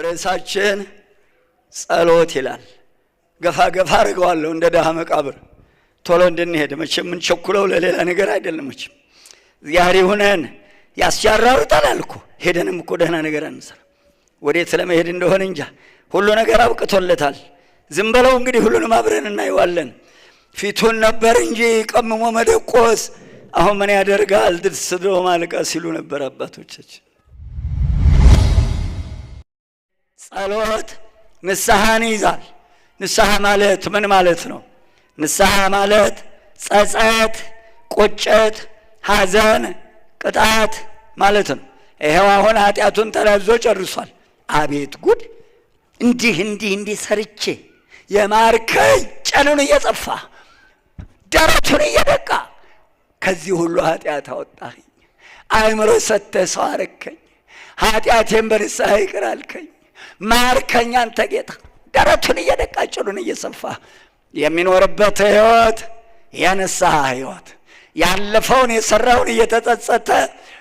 ርዕሳችን ጸሎት ይላል። ገፋ ገፋ አድርገዋለሁ እንደ ድሃ መቃብር ቶሎ እንድንሄድ። መቼም የምንቸኩለው ለሌላ ነገር አይደለም። መቼም እግዚአብሔር ይሁነን። ያስያራሩታል እኮ ሄደንም እኮ ደህና ነገር አንሰራ። ወዴት ለመሄድ እንደሆነ እንጃ። ሁሉ ነገር አብቅቶለታል። ዝም በለው እንግዲህ ሁሉንም አብረን እናየዋለን። ፊቱን ነበር እንጂ ቀምሞ መደቆስ አሁን ምን ያደርጋል ድስዶ ማልቀስ ሲሉ ነበር አባቶቻችን። ጸሎት ንስሐን ይይዛል። ንስሐ ማለት ምን ማለት ነው? ንስሐ ማለት ጸጸት፣ ቁጭት፣ ሐዘን፣ ቅጣት ማለት ነው። ይኸው አሁን ኃጢአቱን ተናዞ ጨርሷል። አቤት ጉድ! እንዲህ እንዲህ እንዲህ ሰርቼ የማርከኝ ጨኑን እየጸፋ ደረቱን እየደቃ ከዚህ ሁሉ ኃጢአት አወጣኸኝ፣ አእምሮ ሰጥተህ ሰው አረከኝ፣ ኃጢአቴን በንስሐ ይቅር አልከኝ፣ ማርከኝ አንተ ጌታ። ደረቱን እየደቃ ጭኑን እየሰፋ የሚኖርበት ሕይወት የንስሐ ሕይወት፣ ያለፈውን የሰራውን እየተጸጸተ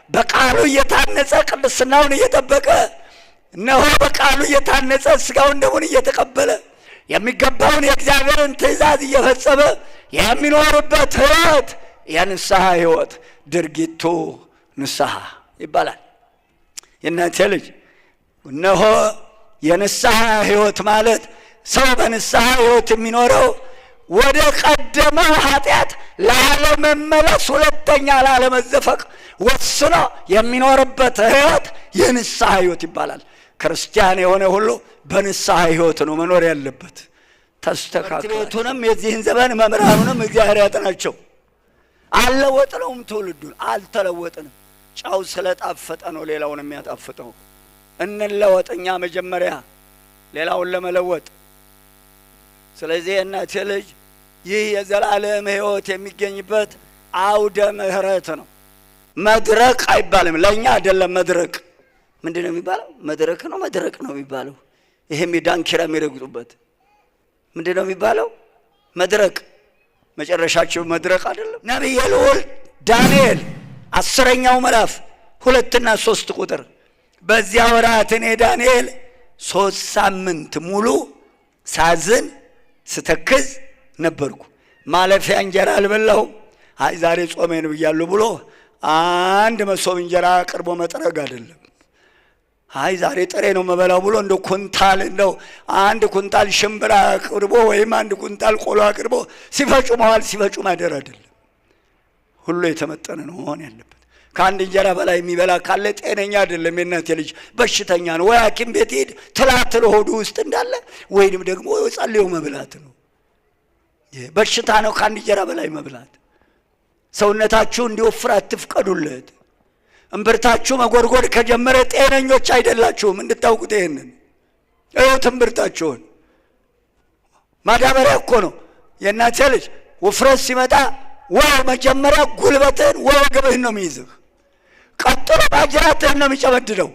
በቃሉ እየታነጸ ቅድስናውን እየጠበቀ እነሆ በቃሉ እየታነጸ ስጋውን ደሙን እየተቀበለ የሚገባውን የእግዚአብሔርን ትእዛዝ እየፈጸመ የሚኖርበት ሕይወት የንስሐ ሕይወት፣ ድርጊቱ ንስሐ ይባላል። የእናቴ ልጅ፣ እነሆ የንስሐ ሕይወት ማለት ሰው በንስሐ ሕይወት የሚኖረው ወደ ቀደመው ኃጢአት ላለመመለስ፣ ሁለተኛ ላለመዘፈቅ ወስኖ የሚኖርበት ሕይወት የንስሐ ሕይወት ይባላል። ክርስቲያን የሆነ ሁሉ በንስሐ ሕይወት ነው መኖር ያለበት። ተስተካክሎ ቤቱንም የዚህን ዘመን መምህራኑንም እግዚአብሔር ያጥናቸው። አልለወጥነውም፣ ትውልዱን አልተለወጥንም። ጨው ስለጣፈጠ ነው ሌላውን የሚያጣፍጠው። እንለወጥ እኛ መጀመሪያ ሌላውን ለመለወጥ። ስለዚህ የእናቴ ልጅ፣ ይህ የዘላለም ሕይወት የሚገኝበት አውደ ምሕረት ነው። መድረቅ አይባልም። ለእኛ አይደለም መድረቅ። ምንድን ነው የሚባለው? መድረክ ነው፣ መድረቅ ነው የሚባለው። ይሄም ዳንኪራ የሚረግጡበት ምንድን ነው የሚባለው? መድረቅ። መጨረሻቸው መድረቅ አይደለም። ነቢየ ልዑል ዳንኤል 10ኛው ምዕራፍ 2ና 3 ቁጥር፣ በዚያ ወራት እኔ ዳንኤል 3 ሳምንት ሙሉ ሳዝን ስተክዝ ነበርኩ። ማለፊያ እንጀራ አልበላሁም። አይ ዛሬ ጾሜን ብያለሁ ብሎ አንድ መሶብ እንጀራ አቅርቦ መጥረግ አይደለም። አይ ዛሬ ጥሬ ነው መበላው ብሎ እንደ ኩንታል እንደው አንድ ኩንታል ሽምብራ አቅርቦ ወይም አንድ ኩንታል ቆሎ አቅርቦ ሲፈጩ መዋል ሲፈጩ ማደር አይደለም። ሁሉ የተመጠነ ነው መሆን ያለበት። ከአንድ እንጀራ በላይ የሚበላ ካለ ጤነኛ አይደለም። የእናቴ ልጅ፣ በሽተኛ ነው። ወይ ሐኪም ቤት ሂድ ትላትል ሆዱ ውስጥ እንዳለ ወይንም ደግሞ ጸልዮ መብላት ነው። በሽታ ነው ከአንድ እንጀራ በላይ መብላት። ሰውነታችሁ እንዲወፍር አትፍቀዱለት። እምብርታችሁ መጎርጎር ከጀመረ ጤነኞች አይደላችሁም። እንድታውቁት ይሄንን እዩት። እምብርታችሁን ማዳበሪያ እኮ ነው። የእናቴ ልጅ፣ ውፍረት ሲመጣ ወይ መጀመሪያ ጉልበትህን ወይ ወገብህን ነው የሚይዝህ። ቀጥሎ ማጅራትህን ነው የሚጨመድደው።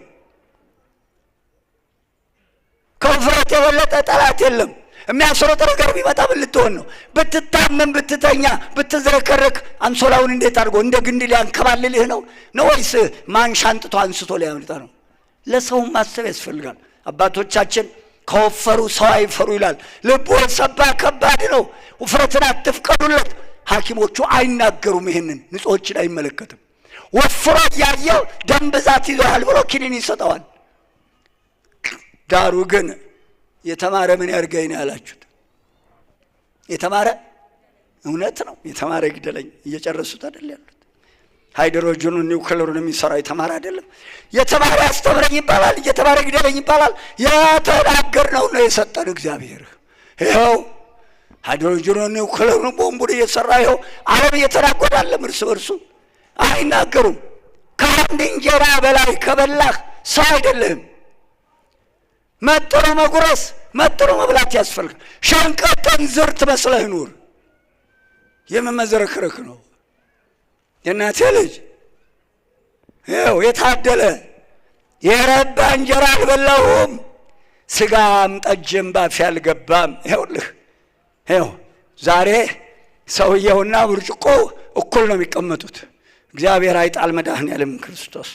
ከውፍረት የበለጠ ጠላት የለም። የሚያስሮጥ ነገር ቢመጣ ምን ልትሆን ነው? ብትታመም፣ ብትተኛ፣ ብትዝረከረክ አንሶላውን እንዴት አድርጎ እንደ ግንድ ሊያንከባልልህ ነው ወይስ ማንሻ አንጥቶ አንስቶ ሊያመልጣ ነው? ለሰውም ማሰብ ያስፈልጋል። አባቶቻችን ከወፈሩ ሰው አይፈሩ ይላል። ልቡ ሰባ ከባድ ነው። ውፍረትን አትፍቀዱለት። ሐኪሞቹ አይናገሩም። ይሄንን ንጹሖችን አይመለከትም። ወፍሮ እያየው ደም ብዛት ይዞሃል ብሎ ኪኒን ይሰጠዋል። ዳሩ ግን የተማረ ምን ያድርገኝ ነው ያላችሁት? የተማረ እውነት ነው። የተማረ ይግደለኝ። እየጨረሱት አይደል ያሉት? ሃይድሮጅኑን ኒውክለሩን የሚሰራ የተማረ አይደለም። የተማረ ያስተምረኝ ይባላል፣ እየተማረ ግደለኝ ይባላል። የተናገርነው ነው የሰጠን እግዚአብሔር። ይኸው ሃይድሮጅኑን ኒውክለሩን ቦምቡን እየሰራ ይኸው ዓለም እየተናጎዳለም እርስ በርሱ አይናገሩም። ከአንድ እንጀራ በላይ ከበላህ ሰው አይደለህም። መጥኖ መጉረስ መጥኖ መብላት ያስፈልጋል። ሸንቀጠን ዝርት መስለህ ኑር። የመመዘረክረክ ነው። የእናቴ ልጅ፣ ይኸው የታደለ የረባ እንጀራ አልበላሁም፣ ስጋም ጠጅም ባፌ አልገባም። ይኸውልህ፣ ይኸው ዛሬ ሰውየውና ብርጭቆ እኩል ነው የሚቀመጡት። እግዚአብሔር አይጣል መድኃኔዓለም ክርስቶስ።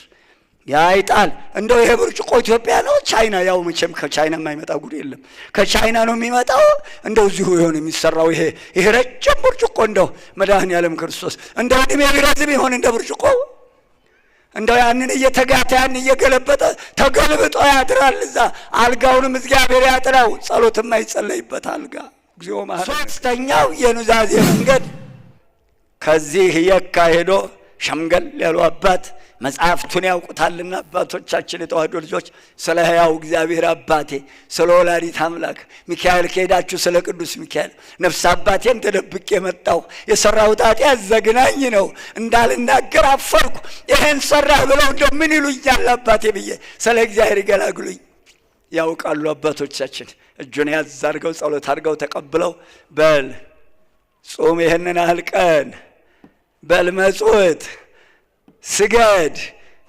ያይጣል። እንደው ይሄ ብርጭቆ ኢትዮጵያ ነው ቻይና? ያው መቼም ከቻይና የማይመጣ ጉድ የለም። ከቻይና ነው የሚመጣው። እንደው እዚሁ ይሆን የሚሰራው ይሄ ረጅም ብርጭቆ? እንደው መድኃኔዓለም ክርስቶስ እንደው እድሜ ቢረዝም ይሆን እንደ ብርጭቆ? እንደው ያንን እየተጋተ ያን እየገለበጠ ተገልብጦ ያድራል እዛ። አልጋውንም እግዚአብሔር ያጥራው። ጸሎት የማይጸለይበት አልጋ። እግዚኦ መሐረነ። ሶስተኛው የኑዛዜ መንገድ ከዚህ የካ ሄዶ ሸምገል ያሉ አባት መጽሐፍቱን ያውቁታልና አባቶቻችን የተዋሕዶ ልጆች ስለ ሕያው እግዚአብሔር አባቴ፣ ስለ ወላዲተ አምላክ ሚካኤል ከሄዳችሁ ስለ ቅዱስ ሚካኤል ነፍስ አባቴን ተደብቄ መጣሁ፣ የሰራሁት ኃጢአት ዘግናኝ ነው፣ እንዳልናገር አፈርኩ፣ ይሄን ሰራህ ብለው እንደው ምን ይሉኛል አባቴ ብዬ ስለ እግዚአብሔር ይገላግሉኝ። ያውቃሉ አባቶቻችን። እጁን ያዝ አድርገው ጸሎት አድርገው ተቀብለው በል ጾም ይህንን ያህል ቀን፣ በል መጽውት፣ ስገድ፣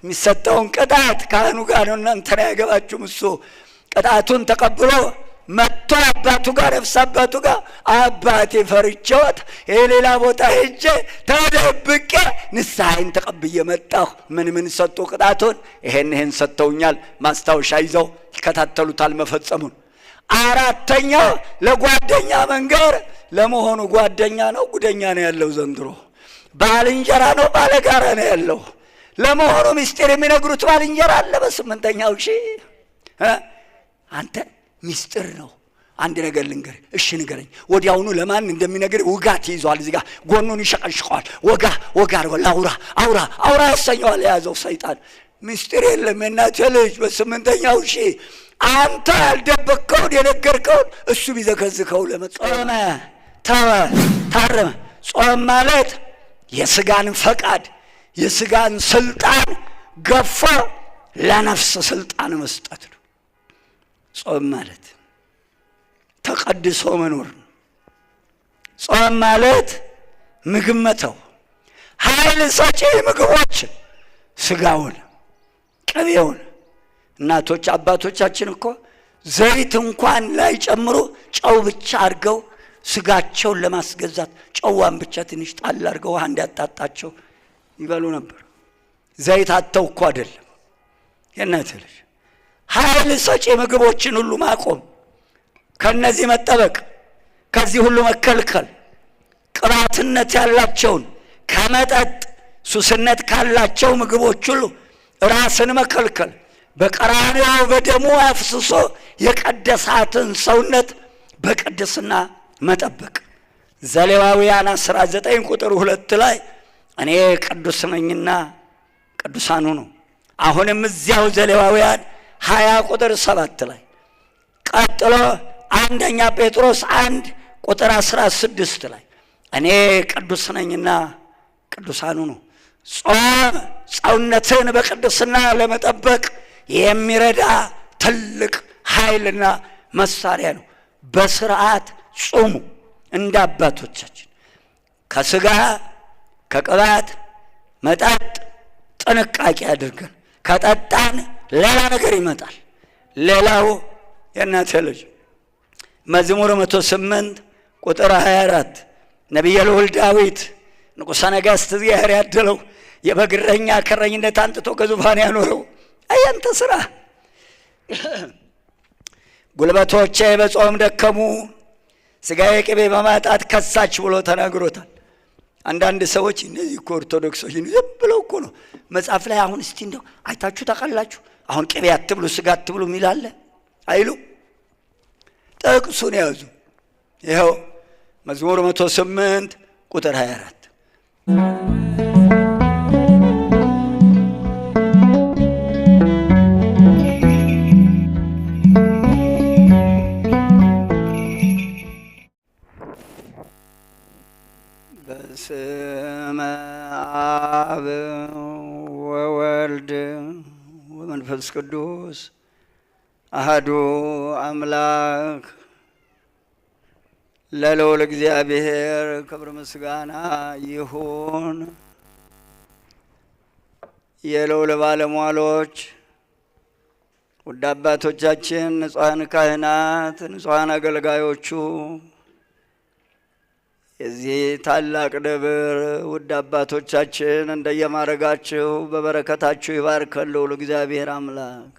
የሚሰጠውን ቅጣት ካህኑ ጋር ነው፣ እናንተን አያገባችሁም። እሱ ቅጣቱን ተቀብሎ መጥቶ አባቱ ጋር፣ ነፍስ አባቱ ጋር፣ አባቴ ፈርቼዎት የሌላ ቦታ ሄጄ ተደብቄ ንስሐዬን ተቀብዬ መጣሁ። ምን ምን ሰጡ ቅጣቱን? ይሄን ይሄን ሰጥተውኛል። ማስታወሻ ይዘው ይከታተሉታል መፈጸሙን። አራተኛው ለጓደኛ መንገር። ለመሆኑ ጓደኛ ነው ጉደኛ ነው ያለው ዘንድሮ? ባልንጀራ ነው ባለጋራ ነው ያለው? ለመሆኑ ምስጢር የሚነግሩት ባልንጀራ አለ? በስምንተኛው ሺህ አንተ ምስጢር ነው፣ አንድ ነገር ልንገር። እሺ ንገረኝ። ወዲያውኑ ለማን እንደሚነግር ውጋት ይይዘዋል። እዚህ ጋር ጎኑን ይሸቀሽቀዋል። ወጋ ወጋ አድርጎ ላውራ አውራ አውራ ያሰኘዋል። የያዘው ሰይጣን ምስጢር የለም። የእናቴ ልጅ፣ በስምንተኛው ሺህ አንተ ያልደበቅከውን የነገርከውን እሱ ቢዘከዝከው ለመጾመ ተወ ታረመ። ጾም ማለት የስጋን ፈቃድ፣ የስጋን ስልጣን ገፎ ለነፍስ ስልጣን መስጠት ነው። ጾም ማለት ተቀድሶ መኖር ነው። ጾም ማለት ምግብ መተው፣ ኃይል ሰጪ ምግቦችን፣ ስጋውን፣ ቅቤውን። እናቶች አባቶቻችን እኮ ዘይት እንኳን ላይ ጨምሮ ጨው ብቻ አድርገው ስጋቸውን ለማስገዛት ጨዋን ብቻ ትንሽ ጣል አድርገው ውሃ እንዲያጣጣቸው ይበሉ ነበር። ዘይት አጥተው እኮ አይደለም። የእናትህ ልጅ፣ ኃይል ሰጪ ምግቦችን ሁሉ ማቆም፣ ከነዚህ መጠበቅ፣ ከዚህ ሁሉ መከልከል፣ ቅባትነት ያላቸውን፣ ከመጠጥ ሱስነት ካላቸው ምግቦች ሁሉ ራስን መከልከል፣ በቀራንዮ በደሙ አፍስሶ የቀደሳትን ሰውነት በቅድስና መጠበቅ። ዘሌዋውያን 19 ቁጥር 2 ላይ እኔ ቅዱስ ነኝና ቅዱሳን ሁኑ። አሁንም እዚያው ዘሌዋውያን 20 ቁጥር 7 ላይ፣ ቀጥሎ አንደኛ ጴጥሮስ 1 ቁጥር 16 ላይ እኔ ቅዱስ ነኝና ቅዱሳን ሁኑ። ጾም ሰውነትን በቅድስና ለመጠበቅ የሚረዳ ትልቅ ኃይልና መሳሪያ ነው። በስርዓት ጹሙ እንደ አባቶቻችን። ከስጋ ከቅባት መጠጥ ጥንቃቄ አድርገን ከጠጣን ሌላ ነገር ይመጣል። ሌላው የእናቴ ልጅ፣ መዝሙር 108 ቁጥር 24 ነቢየ ልዑል ዳዊት፣ ንጉሠ ነገሥት፣ እግዚአብሔር ያደለው፣ የበግ እረኛ፣ ከእረኝነት አንጥቶ ከዙፋን ያኖረው፣ አያንተ ስራ፣ ጉልበቶቼ በጾም ደከሙ፣ ስጋዬ ቅቤ በማጣት ከሳች ብሎ ተናግሮታል። አንዳንድ ሰዎች እነዚህ እኮ ኦርቶዶክሶች ዝም ብለው እኮ ነው መጽሐፍ ላይ፣ አሁን እስቲ እንደው አይታችሁ ታውቃላችሁ? አሁን ቅቤ አትብሉ ስጋ አትብሉ የሚል አለ አይሉ። ጥቅሱን ያዙ። ይኸው መዝሙር 108 ቁጥር 24። በስመ አብ ወወልድ ወመንፈስ ቅዱስ አሐዱ አምላክ። ለልዑል እግዚአብሔር ክብር ምስጋና ይሁን። የልዑል ባለሟሎች፣ ውድ አባቶቻችን፣ ንጹሐን ካህናት፣ ንጹሐን አገልጋዮቹ፣ የዚህ ታላቅ ደብር ውድ አባቶቻችን እንደየማረጋችሁ በበረከታችሁ ይባርከን ልዑል እግዚአብሔር አምላክ።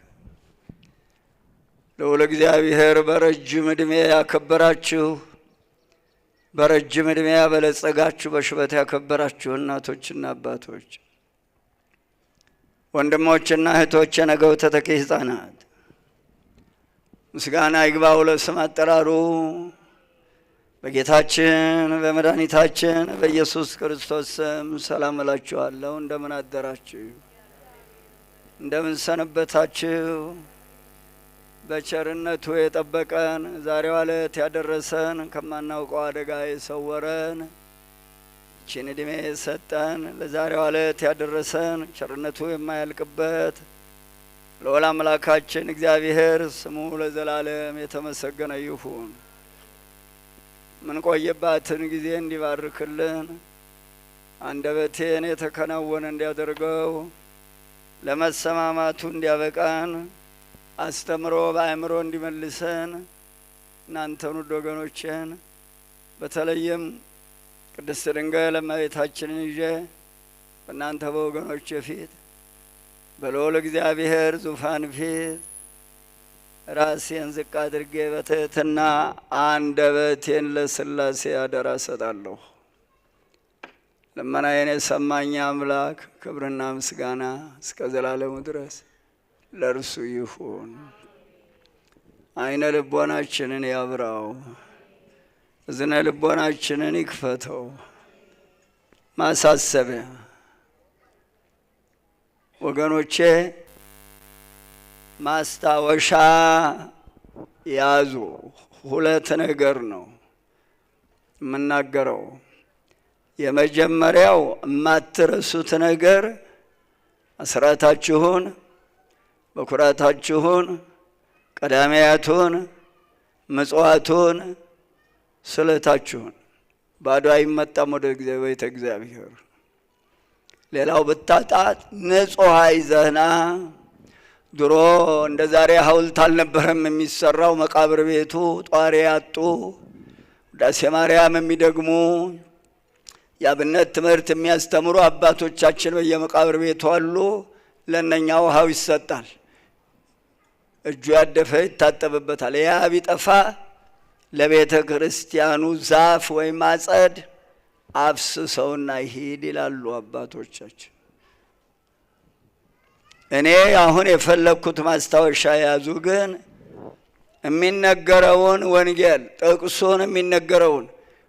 ልዑል እግዚአብሔር በረጅም ዕድሜ ያከበራችሁ፣ በረጅም ዕድሜ ያበለጸጋችሁ፣ በሽበት ያከበራችሁ እናቶችና አባቶች፣ ወንድሞችና እህቶች፣ የነገው ተተኪ ሕፃናት፣ ምስጋና ይግባው ለስም አጠራሩ በጌታችን በመድኃኒታችን በኢየሱስ ክርስቶስ ስም ሰላም እላችኋለሁ። እንደምን አደራችሁ? እንደምን ሰነበታችሁ? በቸርነቱ የጠበቀን፣ ዛሬዋ ዕለት ያደረሰን፣ ከማናውቀው አደጋ የሰወረን፣ ይህችን ዕድሜ የሰጠን፣ ለዛሬዋ ዕለት ያደረሰን፣ ቸርነቱ የማያልቅበት ልዑል አምላካችን እግዚአብሔር ስሙ ለዘላለም የተመሰገነ ይሁን። ምንቆይባትን ጊዜ እንዲባርክልን፣ አንደበቴን የተከናወነ እንዲያደርገው፣ ለመሰማማቱ እንዲያበቃን፣ አስተምሮ በአእምሮ እንዲመልሰን፣ እናንተን ውድ ወገኖቼን በተለይም ቅድስት ድንግል እመቤታችንን ይዤ በእናንተ በወገኖቼ ፊት በልዑል እግዚአብሔር ዙፋን ፊት ራሴን ዝቅ አድርጌ በትህትና አንደበቴን ለሥላሴ አደራ እሰጣለሁ። ልመናዬን የሰማኝ አምላክ ክብርና ምስጋና እስከ ዘላለሙ ድረስ ለእርሱ ይሁን። ዓይነ ልቦናችንን ያብራው፣ እዝነ ልቦናችንን ይክፈተው። ማሳሰቢያ ወገኖቼ፣ ማስታወሻ ያዙ። ሁለት ነገር ነው የምናገረው። የመጀመሪያው የማትረሱት ነገር አስራታችሁን፣ በኩራታችሁን፣ ቀዳሚያቱን፣ ምጽዋቱን፣ ስለታችሁን። ባዶ አይመጣም ወደ ቤተ እግዚአብሔር። ሌላው ብታጣት ንጹሕ ይዘህና። ድሮ እንደ ዛሬ ሐውልት አልነበረም የሚሰራው። መቃብር ቤቱ ጧሪ ያጡ፣ ውዳሴ ማርያም የሚደግሙ፣ የአብነት ትምህርት የሚያስተምሩ አባቶቻችን በየመቃብር ቤቱ አሉ። ለእነኛ ውሃው ይሰጣል። እጁ ያደፈ ይታጠብበታል። ያ ቢጠፋ ለቤተ ክርስቲያኑ ዛፍ ወይም አጸድ አፍስሰውና ይሂድ ይላሉ አባቶቻችን። እኔ አሁን የፈለግኩት ማስታወሻ የያዙ ግን የሚነገረውን ወንጌል ጥቅሱን፣ የሚነገረውን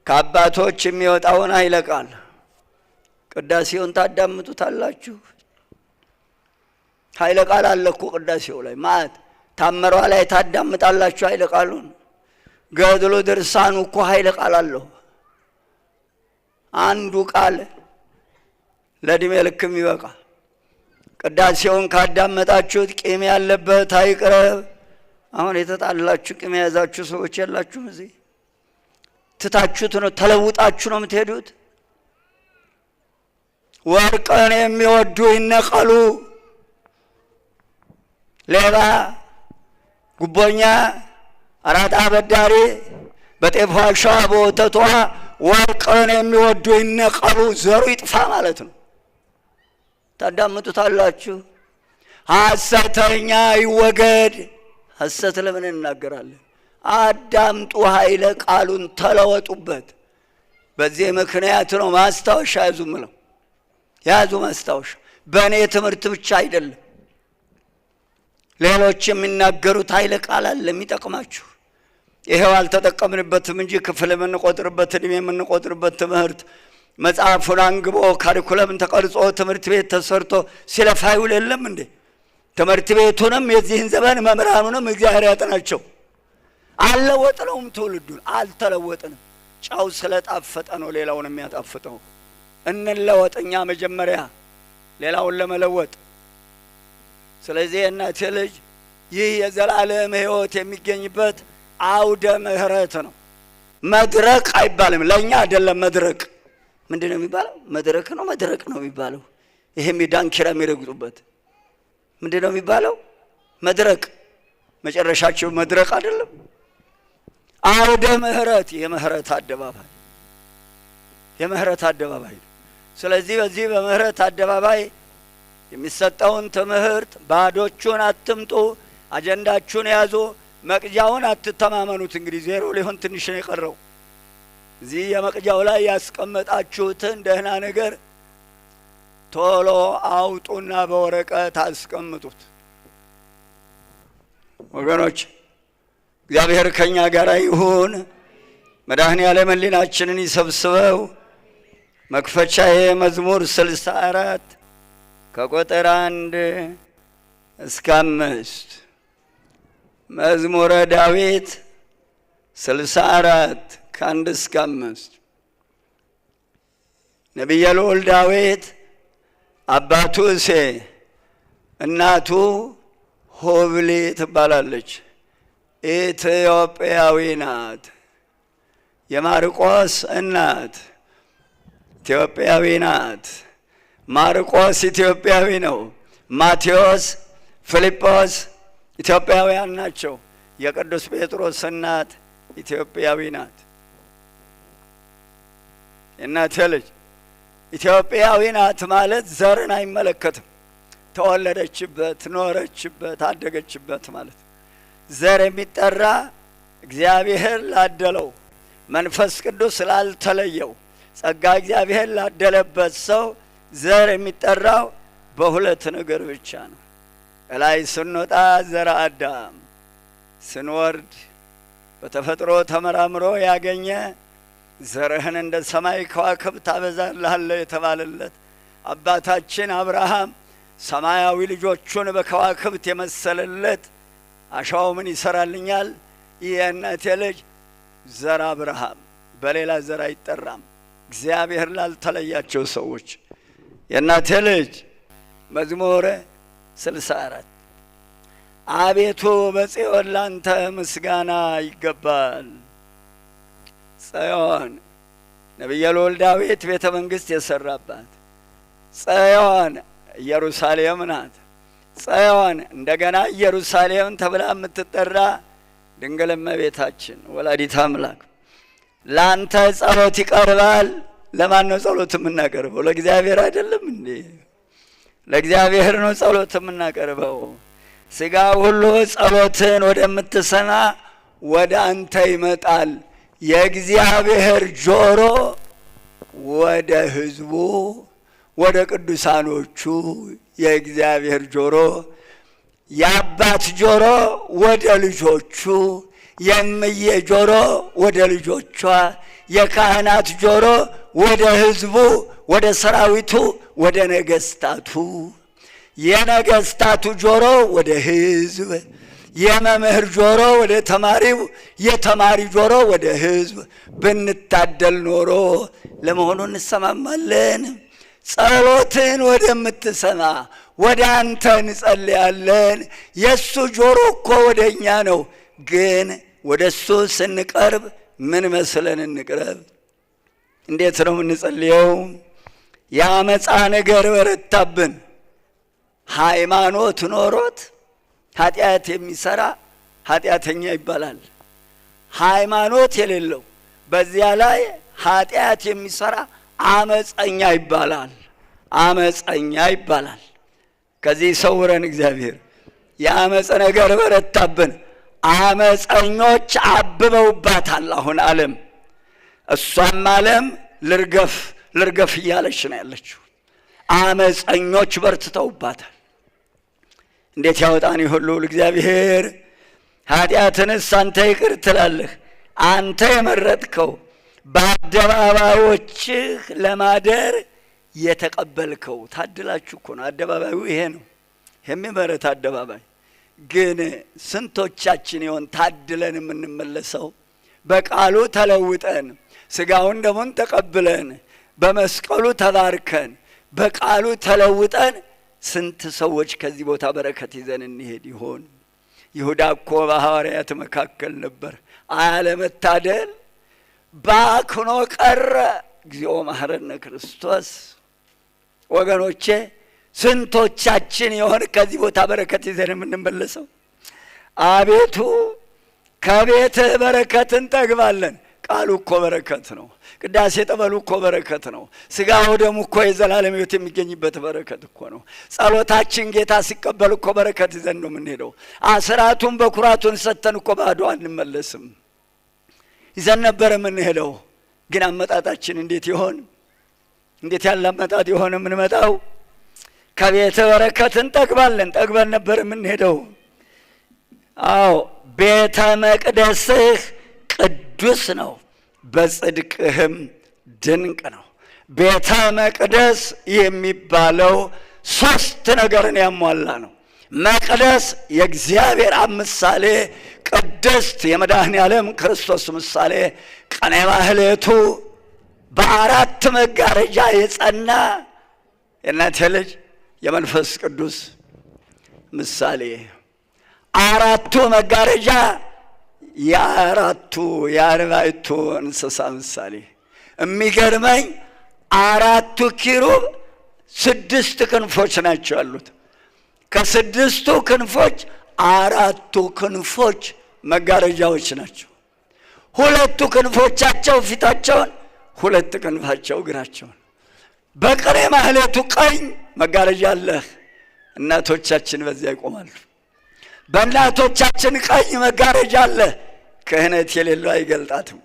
ከአባቶች የሚወጣውን ኃይለ ቃል፣ ቅዳሴውን ታዳምጡታላችሁ። ኃይለ ቃል አለ እኮ ቅዳሴው ላይ ማለት ታመሯ ላይ ታዳምጣላችሁ ኃይለ ቃሉን። ገድሉ ድርሳኑ እኮ ኃይለ ቃል አለው። አንዱ ቃል ለእድሜ ልክ የሚበቃ። ቅዳሴውን ካዳመጣችሁት ቂም ያለበት አይቅረብ። አሁን የተጣላችሁ፣ ቂም የያዛችሁ ሰዎች ያላችሁም እዚህ ትታችሁት ነው፣ ተለውጣችሁ ነው የምትሄዱት። ወርቅን የሚወዱ ይነቀሉ። ሌባ፣ ጉቦኛ፣ አራጣ አበዳሪ፣ በጤፍ ዋሻ በወተቷ ወርቅን የሚወዱ ይነቀሉ፣ ዘሩ ይጥፋ ማለት ነው። ታዳምጡታላችሁ። ሐሰተኛ ይወገድ። ሐሰት ለምን እናገራለን? አዳምጡ፣ ኃይለ ቃሉን ተለወጡበት። በዚህ ምክንያት ነው ማስታወሻ ያዙ ምለው። ያዙ ማስታወሻ። በእኔ ትምህርት ብቻ አይደለም፣ ሌሎች የሚናገሩት ኃይለ ቃል አለ የሚጠቅማችሁ። ይሄው አልተጠቀምንበትም እንጂ ክፍል የምንቆጥርበት፣ እድሜ የምንቆጥርበት ትምህርት መጽሐፉን አንግቦ ካሪኩለም ተቀርጾ ትምህርት ቤት ተሰርቶ ሲለፋ ይውል የለም እንዴ? ትምህርት ቤቱንም የዚህን ዘመን መምህራኑንም እግዚአብሔር ያጥናቸው። አልለወጥነውም፣ ትውልዱን አልተለወጥንም። ጨው ስለጣፈጠ ነው ሌላውን የሚያጣፍጠው። እንለወጥ እኛ መጀመሪያ ሌላውን ለመለወጥ። ስለዚህ የእናቴ ልጅ፣ ይህ የዘላለም ሕይወት የሚገኝበት አውደ ምሕረት ነው። መድረክ አይባልም። ለእኛ አይደለም መድረክ። ምንድን ነው የሚባለው? መድረክ ነው፣ መድረክ ነው የሚባለው። ይሄም ዳንኪራ የሚረግጡበት ምንድን ነው የሚባለው? መድረክ። መጨረሻቸው መድረክ አይደለም። አውደ ምሕረት፣ የምህረት አደባባይ። የምህረት አደባባይ ነው። ስለዚህ በዚህ በምህረት አደባባይ የሚሰጠውን ትምህርት ባዶቹን አትምጡ፣ አጀንዳችሁን ያዙ፣ መቅጃውን አትተማመኑት። እንግዲህ ዜሮ ሊሆን ትንሽ ነው የቀረው። እዚህ የመቅጃው ላይ ያስቀመጣችሁትን ደህና ነገር ቶሎ አውጡና በወረቀት አስቀምጡት። ወገኖች እግዚአብሔር ከኛ ጋር ይሁን። መድኃኔ ዓለም ሕሊናችንን ይሰብስበው። መክፈቻዬ መዝሙር 64 ከቁጥር 1 እስከ 5። መዝሙረ ዳዊት 64 ከ1 እስከ 5። ነቢየ ልዑል ዳዊት አባቱ እሴይ እናቱ ሆብሊ ትባላለች። ኢትዮጵያዊ ናት። የማርቆስ እናት ኢትዮጵያዊ ናት። ማርቆስ ኢትዮጵያዊ ነው። ማቴዎስ፣ ፊልጶስ ኢትዮጵያውያን ናቸው። የቅዱስ ጴጥሮስ እናት ኢትዮጵያዊ ናት። የእናቴ ልጅ ኢትዮጵያዊ ናት ማለት ዘርን አይመለከትም። ተወለደችበት፣ ኖረችበት፣ አደገችበት ማለት። ዘር የሚጠራ እግዚአብሔር ላደለው፣ መንፈስ ቅዱስ ላልተለየው፣ ጸጋ እግዚአብሔር ላደለበት ሰው ዘር የሚጠራው በሁለት ነገር ብቻ ነው። እላይ ስንወጣ ዘር አዳም፣ ስንወርድ በተፈጥሮ ተመራምሮ ያገኘ ዘርህን እንደ ሰማይ ከዋክብት አበዛልሃለሁ የተባለለት አባታችን አብርሃም ሰማያዊ ልጆቹን በከዋክብት የመሰለለት አሸዋው ምን ይሰራልኛል? የእናቴ ልጅ ዘር አብርሃም በሌላ ዘር አይጠራም። እግዚአብሔር ላልተለያቸው ሰዎች የእናቴ ልጅ መዝሙር 64 አቤቱ በጽዮን ላንተ ምስጋና ይገባል። ጽዮን ነቢየ ልዑል ዳዊት ቤተ መንግስት የሰራባት ጽዮን ኢየሩሳሌም ናት። ጽዮን እንደገና ኢየሩሳሌም ተብላ የምትጠራ ድንግል እመቤታችን ወላዲተ አምላክ ላንተ ጸሎት ይቀርባል። ለማን ነው ጸሎት የምናቀርበው? ለእግዚአብሔር አይደለም እንዴ? ለእግዚአብሔር ነው ጸሎት የምናቀርበው። ስጋ ሁሉ ጸሎትን ወደምትሰማ ወደ አንተ ይመጣል። የእግዚአብሔር ጆሮ ወደ ሕዝቡ ወደ ቅዱሳኖቹ፣ የእግዚአብሔር ጆሮ የአባት ጆሮ ወደ ልጆቹ፣ የእምዬ ጆሮ ወደ ልጆቿ፣ የካህናት ጆሮ ወደ ሕዝቡ፣ ወደ ሰራዊቱ፣ ወደ ነገስታቱ፣ የነገስታቱ ጆሮ ወደ ሕዝብ፣ የመምህር ጆሮ ወደ ተማሪው፣ የተማሪ ጆሮ ወደ ሕዝብ። ብንታደል ኖሮ ለመሆኑ እንሰማማለን? ጸሎትን ወደምትሰማ ወደ አንተ እንጸልያለን። የእሱ ጆሮ እኮ ወደ እኛ ነው። ግን ወደ እሱ ስንቀርብ ምን መስለን እንቅረብ? እንዴት ነው የምንጸልየው? የአመፃ ነገር በረታብን። ሃይማኖት ኖሮት ኃጢአት የሚሰራ ኃጢአተኛ ይባላል። ሃይማኖት የሌለው በዚያ ላይ ኃጢአት የሚሰራ አመፀኛ ይባላል። አመፀኛ ይባላል። ከዚህ ሰውረን እግዚአብሔር። የአመፅ ነገር በረታብን። አመፀኞች አብበውባታል አሁን ዓለም። እሷም ዓለም ልርገፍ ልርገፍ እያለች ነው ያለችው። አመፀኞች በርትተውባታል። እንዴት ያወጣን ይሆን ልዑል እግዚአብሔር? ኃጢአትንስ አንተ ይቅር ትላለህ። አንተ የመረጥከው በአደባባዮችህ ለማደር የተቀበልከው። ታድላችሁ እኮ ነው። አደባባዩ ይሄ ነው፣ የሚመረት አደባባይ። ግን ስንቶቻችን ይሆን ታድለን የምንመለሰው? በቃሉ ተለውጠን ስጋውን ደሙን ተቀብለን በመስቀሉ ተባርከን በቃሉ ተለውጠን ስንት ሰዎች ከዚህ ቦታ በረከት ይዘን እንሄድ ይሆን? ይሁዳ እኮ በሐዋርያት መካከል ነበር። አለመታደል ባክኖ ቀረ። እግዚኦ መሐረነ ክርስቶስ። ወገኖቼ ስንቶቻችን የሆን ከዚህ ቦታ በረከት ይዘን የምንመለሰው? አቤቱ ከቤትህ በረከት እንጠግባለን። ቃሉ እኮ በረከት ነው። ቅዳሴ ጠበሉ እኮ በረከት ነው። ስጋው ደሙ እኮ የዘላለም ሕይወት የሚገኝበት በረከት እኮ ነው። ጸሎታችን ጌታ ሲቀበል እኮ በረከት ይዘን ነው የምንሄደው። አስራቱን በኩራቱን ሰጥተን እኮ ባዶ አንመለስም። ይዘን ነበር የምንሄደው። ግን አመጣጣችን እንዴት ይሆን? እንዴት ያለ አመጣጥ ይሆን የምንመጣው? ከቤተ በረከት እንጠግባለን። ጠግበን ነበር የምንሄደው። አዎ ቤተ መቅደስህ ቅዱስ ነው፣ በጽድቅህም ድንቅ ነው። ቤተ መቅደስ የሚባለው ሶስት ነገርን ያሟላ ነው። መቅደስ የእግዚአብሔር አብ ምሳሌ፣ ቅድስት የመድኃኔ ዓለም ክርስቶስ ምሳሌ፣ ቅኔ ማህሌቱ በአራት መጋረጃ የጸና የእናቴ ልጅ የመንፈስ ቅዱስ ምሳሌ። አራቱ መጋረጃ የአራቱ የአርባዕቱ እንስሳ ምሳሌ። የሚገርመኝ አራቱ ኪሩብ ስድስት ክንፎች ናቸው ያሉት። ከስድስቱ ክንፎች አራቱ ክንፎች መጋረጃዎች ናቸው። ሁለቱ ክንፎቻቸው ፊታቸውን፣ ሁለት ክንፋቸው እግራቸውን። በቅኔ ማህሌቱ ቀኝ መጋረጃ አለ። እናቶቻችን በዚያ ይቆማሉ። በእናቶቻችን ቀኝ መጋረጃ አለ። ክህነት የሌለው አይገልጣትም።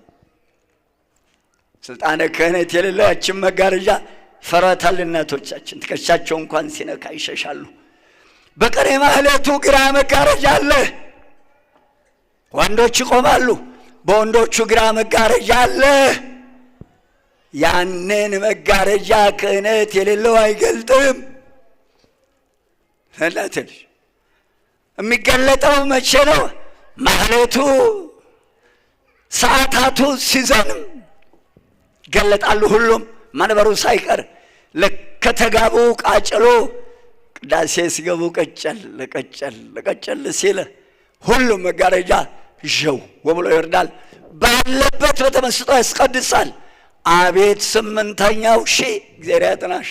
ስልጣነ ክህነት የሌለው ያችን መጋረጃ ፈረታል። እናቶቻችን ትከሻቸው እንኳን ሲነካ ይሸሻሉ። በቅኔ ማህሌቱ ግራ መጋረጃ አለ። ወንዶች ይቆማሉ። በወንዶቹ ግራ መጋረጃ አለ። ያንን መጋረጃ ክህነት የሌለው አይገልጥም። እናትልሽ የሚገለጠው መቼ ነው? ማህሌቱ ሰዓታቱ ሲዘንም ይገለጣሉ። ሁሉም መንበሩ ሳይቀር ከተጋቡ ቃጭሎ ቅዳሴ ሲገቡ ቀጨል ቀጨል ቀጨል ሲል ሁሉም መጋረጃ ዠው ብሎ ይወርዳል። ባለበት በተመስጦ ያስቀድሳል። አቤት ስምንተኛው ሺህ እግዚአብሔር ያጥናሽ።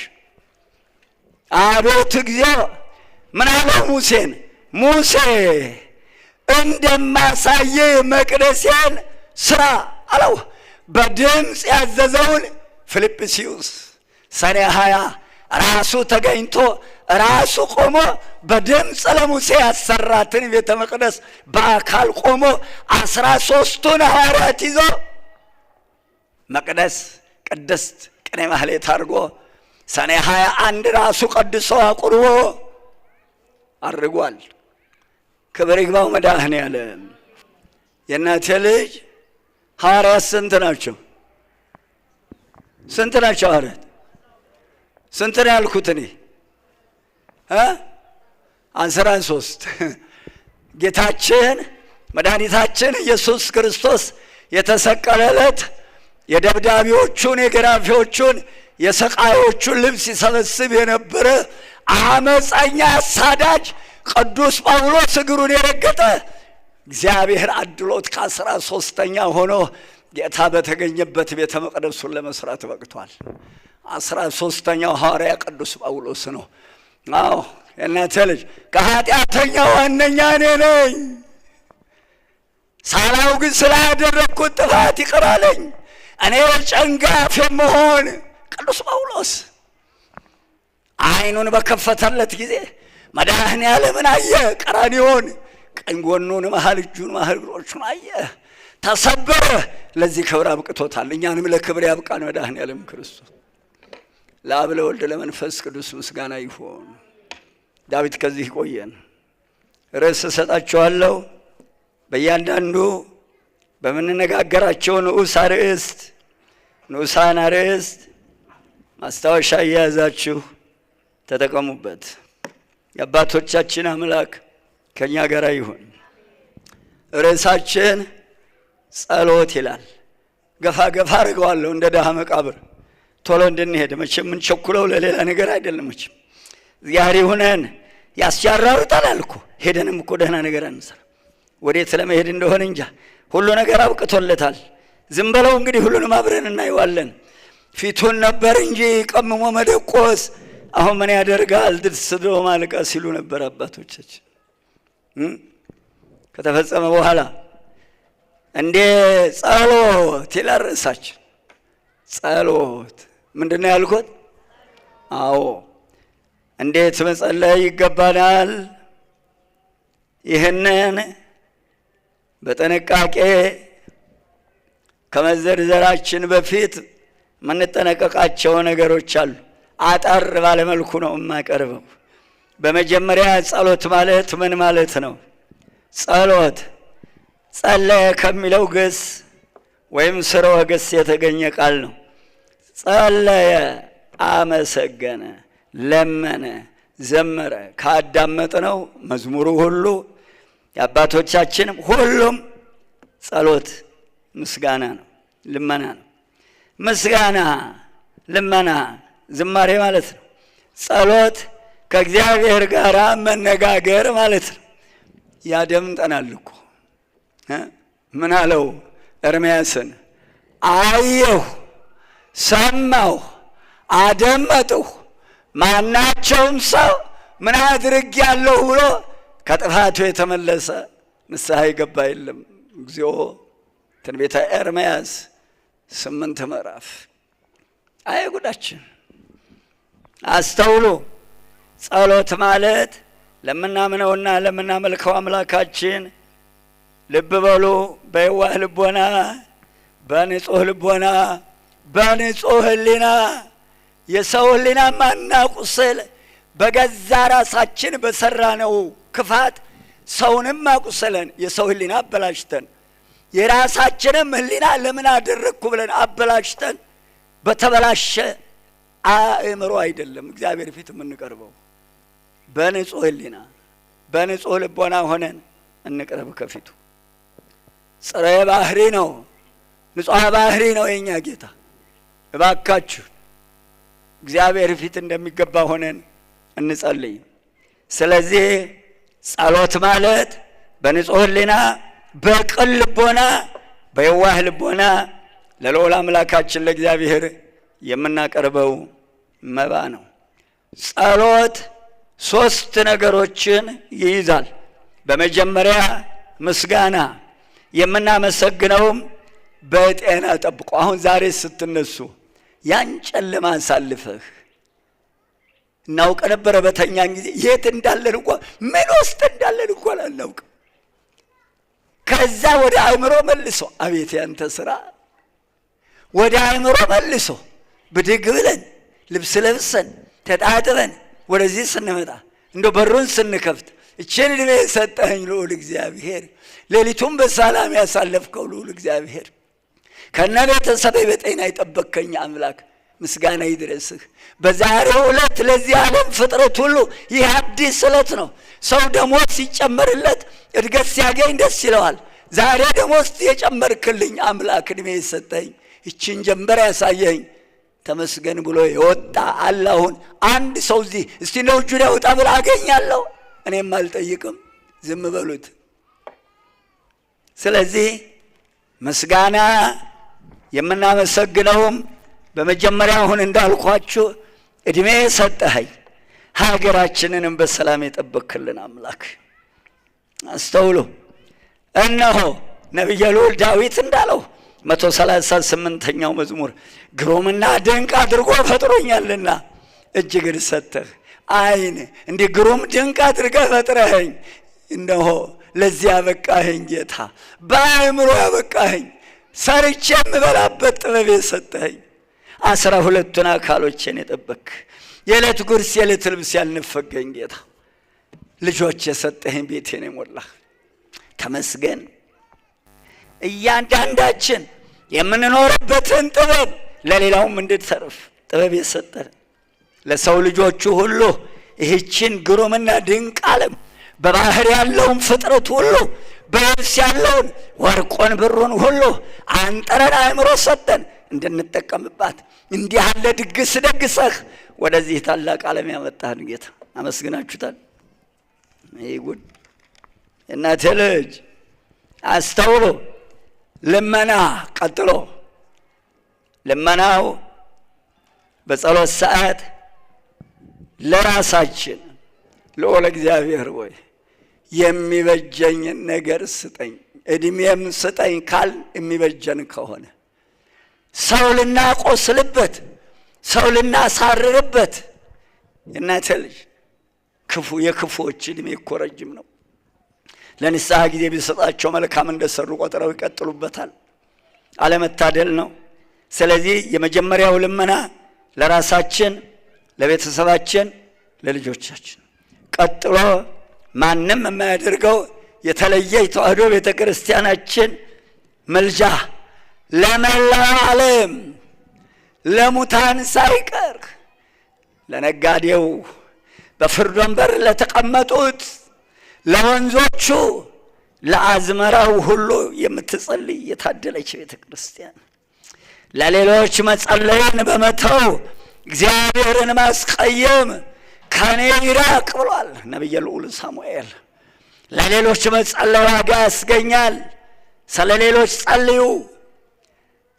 አቤት እግዚኦ ምን አለው ሙሴን? ሙሴ እንደማሳየ መቅደሴን ስራ አለው። በድምፅ ያዘዘውን ፊልጵስዩስ ሰኔ 20 ራሱ ተገኝቶ ራሱ ቆሞ በድምፅ ለሙሴ ያሰራትን ቤተ መቅደስ በአካል ቆሞ 13ቱን ሐዋርያት ይዞ መቅደስ ቅድስት ቅኔ ማህሌት አድርጎ ሰኔ 21 ራሱ ቀድሶ አቁርቦ አድርጓል። ክብር ይግባው መድኃኔዓለም። የእናቴ ልጅ ሐዋርያት ስንት ናቸው? ስንት ናቸው ሐዋርያት? ስንት ነው ያልኩት እኔ? 13። ጌታችን መድኃኒታችን ኢየሱስ ክርስቶስ የተሰቀለ ዕለት የደብዳቤዎቹን፣ የገራፊዎቹን፣ የሰቃዮቹን ልብስ ይሰበስብ የነበረ አመፀኛ አሳዳጅ ቅዱስ ጳውሎስ እግሩን የረገጠ እግዚአብሔር አድሎት ከ13ኛ ሆኖ ጌታ በተገኘበት ቤተ መቅደሱን ለመስራት በቅቷል። 13ኛው ሐዋርያ ቅዱስ ጳውሎስ ነው። አዎ የእናቴ ልጅ ከኃጢአተኛ ዋነኛ እኔ ነኝ። ሳላውቅ ስላደረግኩት ጥፋት ይቅር አለኝ። እኔ ጨንጋፍ የምሆን ቅዱስ ጳውሎስ ዓይኑን በከፈተለት ጊዜ መድኃኔዓለምን አየ። ቀራንዮን ቀኝ ጎኑን፣ መሃል እጁን፣ መሃል እግሮቹን አየ። ተሰበረ። ለዚህ ክብር አብቅቶታል። እኛንም ለክብር ያብቃን መድኃኔዓለም ክርስቶስ። ለአብ ለወልድ ለመንፈስ ቅዱስ ምስጋና ይሁን። ዳዊት ከዚህ ይቆየን። ርዕስ እሰጣችኋለሁ። በእያንዳንዱ በምንነጋገራቸው ንዑስ አርዕስት ንዑሳን አርዕስት ማስታወሻ እየያዛችሁ ተጠቀሙበት። የአባቶቻችን አምላክ ከኛ ጋር ይሁን። ርዕሳችን ጸሎት ይላል። ገፋ ገፋ አድርገዋለሁ እንደ ድሃ መቃብር ቶሎ እንድንሄድ። መቼም የምንቸኩለው ለሌላ ነገር አይደለም። መቼም እግዚአብሔር ይሁነን። ያስጃራሩታል እኮ ሄደንም እኮ ደህና ነገር አንሰራ። ወዴት ለመሄድ እንደሆነ እንጃ። ሁሉ ነገር አብቅቶለታል። ዝም በለው እንግዲህ ሁሉንም አብረን እናየዋለን። ፊቱን ነበር እንጂ ቀምሞ መደቆስ አሁን ምን ያደርጋል ድስዶ ማልቀስ ሲሉ ነበር አባቶቻችን። ከተፈጸመ በኋላ እንዴ ጸሎት ይላል ርዕሳችን። ጸሎት ምንድን ነው ያልኩት? አዎ እንዴት መጸለይ ይገባናል? ይህንን በጥንቃቄ ከመዘርዘራችን በፊት የምንጠነቀቃቸው ነገሮች አሉ። አጠር ባለመልኩ ነው የማቀርበው። በመጀመሪያ ጸሎት ማለት ምን ማለት ነው? ጸሎት ጸለየ ከሚለው ግስ ወይም ስርወ ግስ የተገኘ ቃል ነው። ጸለየ፣ አመሰገነ፣ ለመነ፣ ዘመረ። ካዳመጥነው መዝሙሩ ሁሉ የአባቶቻችንም ሁሉም ጸሎት ምስጋና ነው፣ ልመና ነው። ምስጋና፣ ልመና፣ ዝማሬ ማለት ነው። ጸሎት ከእግዚአብሔር ጋር መነጋገር ማለት ነው። ያደምጠናል እኮ። ምን አለው ኤርምያስን? አየሁ፣ ሰማሁ፣ አደመጥሁ፣ ማናቸውም ሰው ምን አድርጌያለሁ ብሎ ከጥፋቱ የተመለሰ ንስሐ የገባ የለም። እግዚኦ! ትንቢተ ኤርምያስ 8 ምዕራፍ። አይ ጉዳችን! አስተውሉ። ጸሎት ማለት ለምናምነውና ለምናመልከው አምላካችን ልብ በሉ፣ በየዋህ ልቦና፣ በንጹህ ልቦና፣ በንጹህ ሕሊና፣ የሰው ሕሊና ማናቁስል፣ በገዛ ራሳችን በሰራነው ክፋት ሰውንም አቁስለን የሰው ሕሊና አበላሽተን፣ የራሳችንም ሕሊና ለምን አደረግኩ ብለን አበላሽተን፣ በተበላሸ አእምሮ አይደለም እግዚአብሔር ፊት የምንቀርበው። በንጹህ ሕሊና በንጹህ ልቦና ሆነን እንቅረብ ከፊቱ። ጽሬ ባህሪ ነው፣ ንጹሕ ባህሪ ነው የኛ ጌታ። እባካችሁ እግዚአብሔር ፊት እንደሚገባ ሆነን እንጸልይ። ስለዚህ ጸሎት ማለት በንጹህ ሕሊና፣ በቅን ልቦና፣ በየዋህ ልቦና ለልዑል አምላካችን ለእግዚአብሔር የምናቀርበው መባ ነው። ጸሎት ሶስት ነገሮችን ይይዛል። በመጀመሪያ ምስጋና፣ የምናመሰግነውም በጤና ጠብቆ፣ አሁን ዛሬ ስትነሱ ያን ጨለማ አሳልፈህ፣ እናውቅ ነበረ በተኛን ጊዜ የት እንዳለን እንኳ፣ ምን ውስጥ እንዳለን እንኳን አናውቅም። ከዛ ወደ አእምሮ መልሶ፣ አቤት ያንተ ስራ፣ ወደ አእምሮ መልሶ ብድግ ብለን ልብስ ለብሰን ተጣጥበን ወደዚህ ስንመጣ፣ እንደ በሩን ስንከፍት፣ እችን ዕድሜ የሰጠኸኝ ልዑል እግዚአብሔር፣ ሌሊቱን በሰላም ያሳለፍከው ልዑል እግዚአብሔር፣ ከነ ቤተሰቤ በጤና የጠበቅከኝ አምላክ ምስጋና ይድረስህ። በዛሬው ዕለት ለዚህ ዓለም ፍጥረት ሁሉ ይህ አዲስ ዕለት ነው። ሰው ደሞዝ ሲጨመርለት፣ እድገት ሲያገኝ ደስ ይለዋል። ዛሬ ደሞዝ የጨመርክልኝ አምላክ፣ ዕድሜ የሰጠኝ፣ ይችን ጀንበር ያሳየኝ ተመስገን ብሎ የወጣ አለ? አሁን አንድ ሰው እዚህ እስቲ እንደው እጁን ያውጣ ብላ አገኛለሁ። እኔም አልጠይቅም፣ ዝም በሉት። ስለዚህ ምስጋና የምናመሰግነውም በመጀመሪያ አሁን እንዳልኳችሁ እድሜ ሰጠኸኝ፣ ሀገራችንንም በሰላም የጠበክልን አምላክ። አስተውሉ። እነሆ ነቢየ ልዑል ዳዊት እንዳለው 138ኛው መዝሙር፣ ግሩምና ድንቅ አድርጎ ፈጥሮኛልና እጅግን ሰጥተህ ዓይን እንዲህ ግሩም ድንቅ አድርገህ ፈጥረኸኝ፣ እነሆ ለዚህ ያበቃኸኝ ጌታ፣ በአእምሮ ያበቃኸኝ፣ ሰርቼ የምበላበት ጥበብ የሰጠኸኝ፣ 12ቱን አካሎቼን የጠበክ፣ የዕለት ጉርስ የዕለት ልብስ ያልነፈገኝ ጌታ፣ ልጆች የሰጠኸኝ፣ ቤቴን የሞላህ ተመስገን። እያንዳንዳችን የምንኖርበትን ጥበብ ለሌላውም እንድትተርፍ ጥበብ የሰጠን፣ ለሰው ልጆቹ ሁሉ ይህችን ግሩምና ድንቅ ዓለም፣ በባህር ያለውን ፍጥረት ሁሉ፣ በየብስ ያለውን ወርቆን ብሩን ሁሉ አንጥረን አእምሮ ሰጠን እንድንጠቀምባት፣ እንዲህ ያለ ድግስ ደግሰህ ወደዚህ ታላቅ ዓለም ያመጣህን ጌታ አመስግናችሁታል። ይህ ጉድ እናቴ ልጅ አስተውሎ። ልመና ቀጥሎ፣ ልመናው በጸሎት ሰዓት ለራሳችን ልዑል እግዚአብሔር ወይ የሚበጀኝን ነገር ስጠኝ። እድሜም ስጠኝ ካል የሚበጀን ከሆነ ሰው ልናቆስልበት፣ ሰው ልናሳርርበት። የእናቴ ልጅ ክፉ የክፉዎች እድሜ እኮ ረጅም ነው። ለንስሐ ጊዜ ቢሰጣቸው መልካም እንደሰሩ ቆጥረው ይቀጥሉበታል። አለመታደል ነው። ስለዚህ የመጀመሪያው ልመና ለራሳችን፣ ለቤተሰባችን፣ ለልጆቻችን። ቀጥሎ ማንም የማያደርገው የተለየ የተዋህዶ ቤተ ክርስቲያናችን ምልጃ ለመላው ዓለም፣ ለሙታን ሳይቀር፣ ለነጋዴው፣ በፍርድ ወንበር ለተቀመጡት፣ ለወንዞቹ፣ ለአዝመራው ሁሉ የምትጸልይ የታደለች ቤተ ክርስቲያን። ለሌሎች መጸለይን በመተው እግዚአብሔርን ማስቀየም ከኔ ይራቅ ብሏል ነቢየ ልዑል ሳሙኤል። ለሌሎች መጸለይ ዋጋ ያስገኛል። ስለ ሌሎች ጸልዩ፣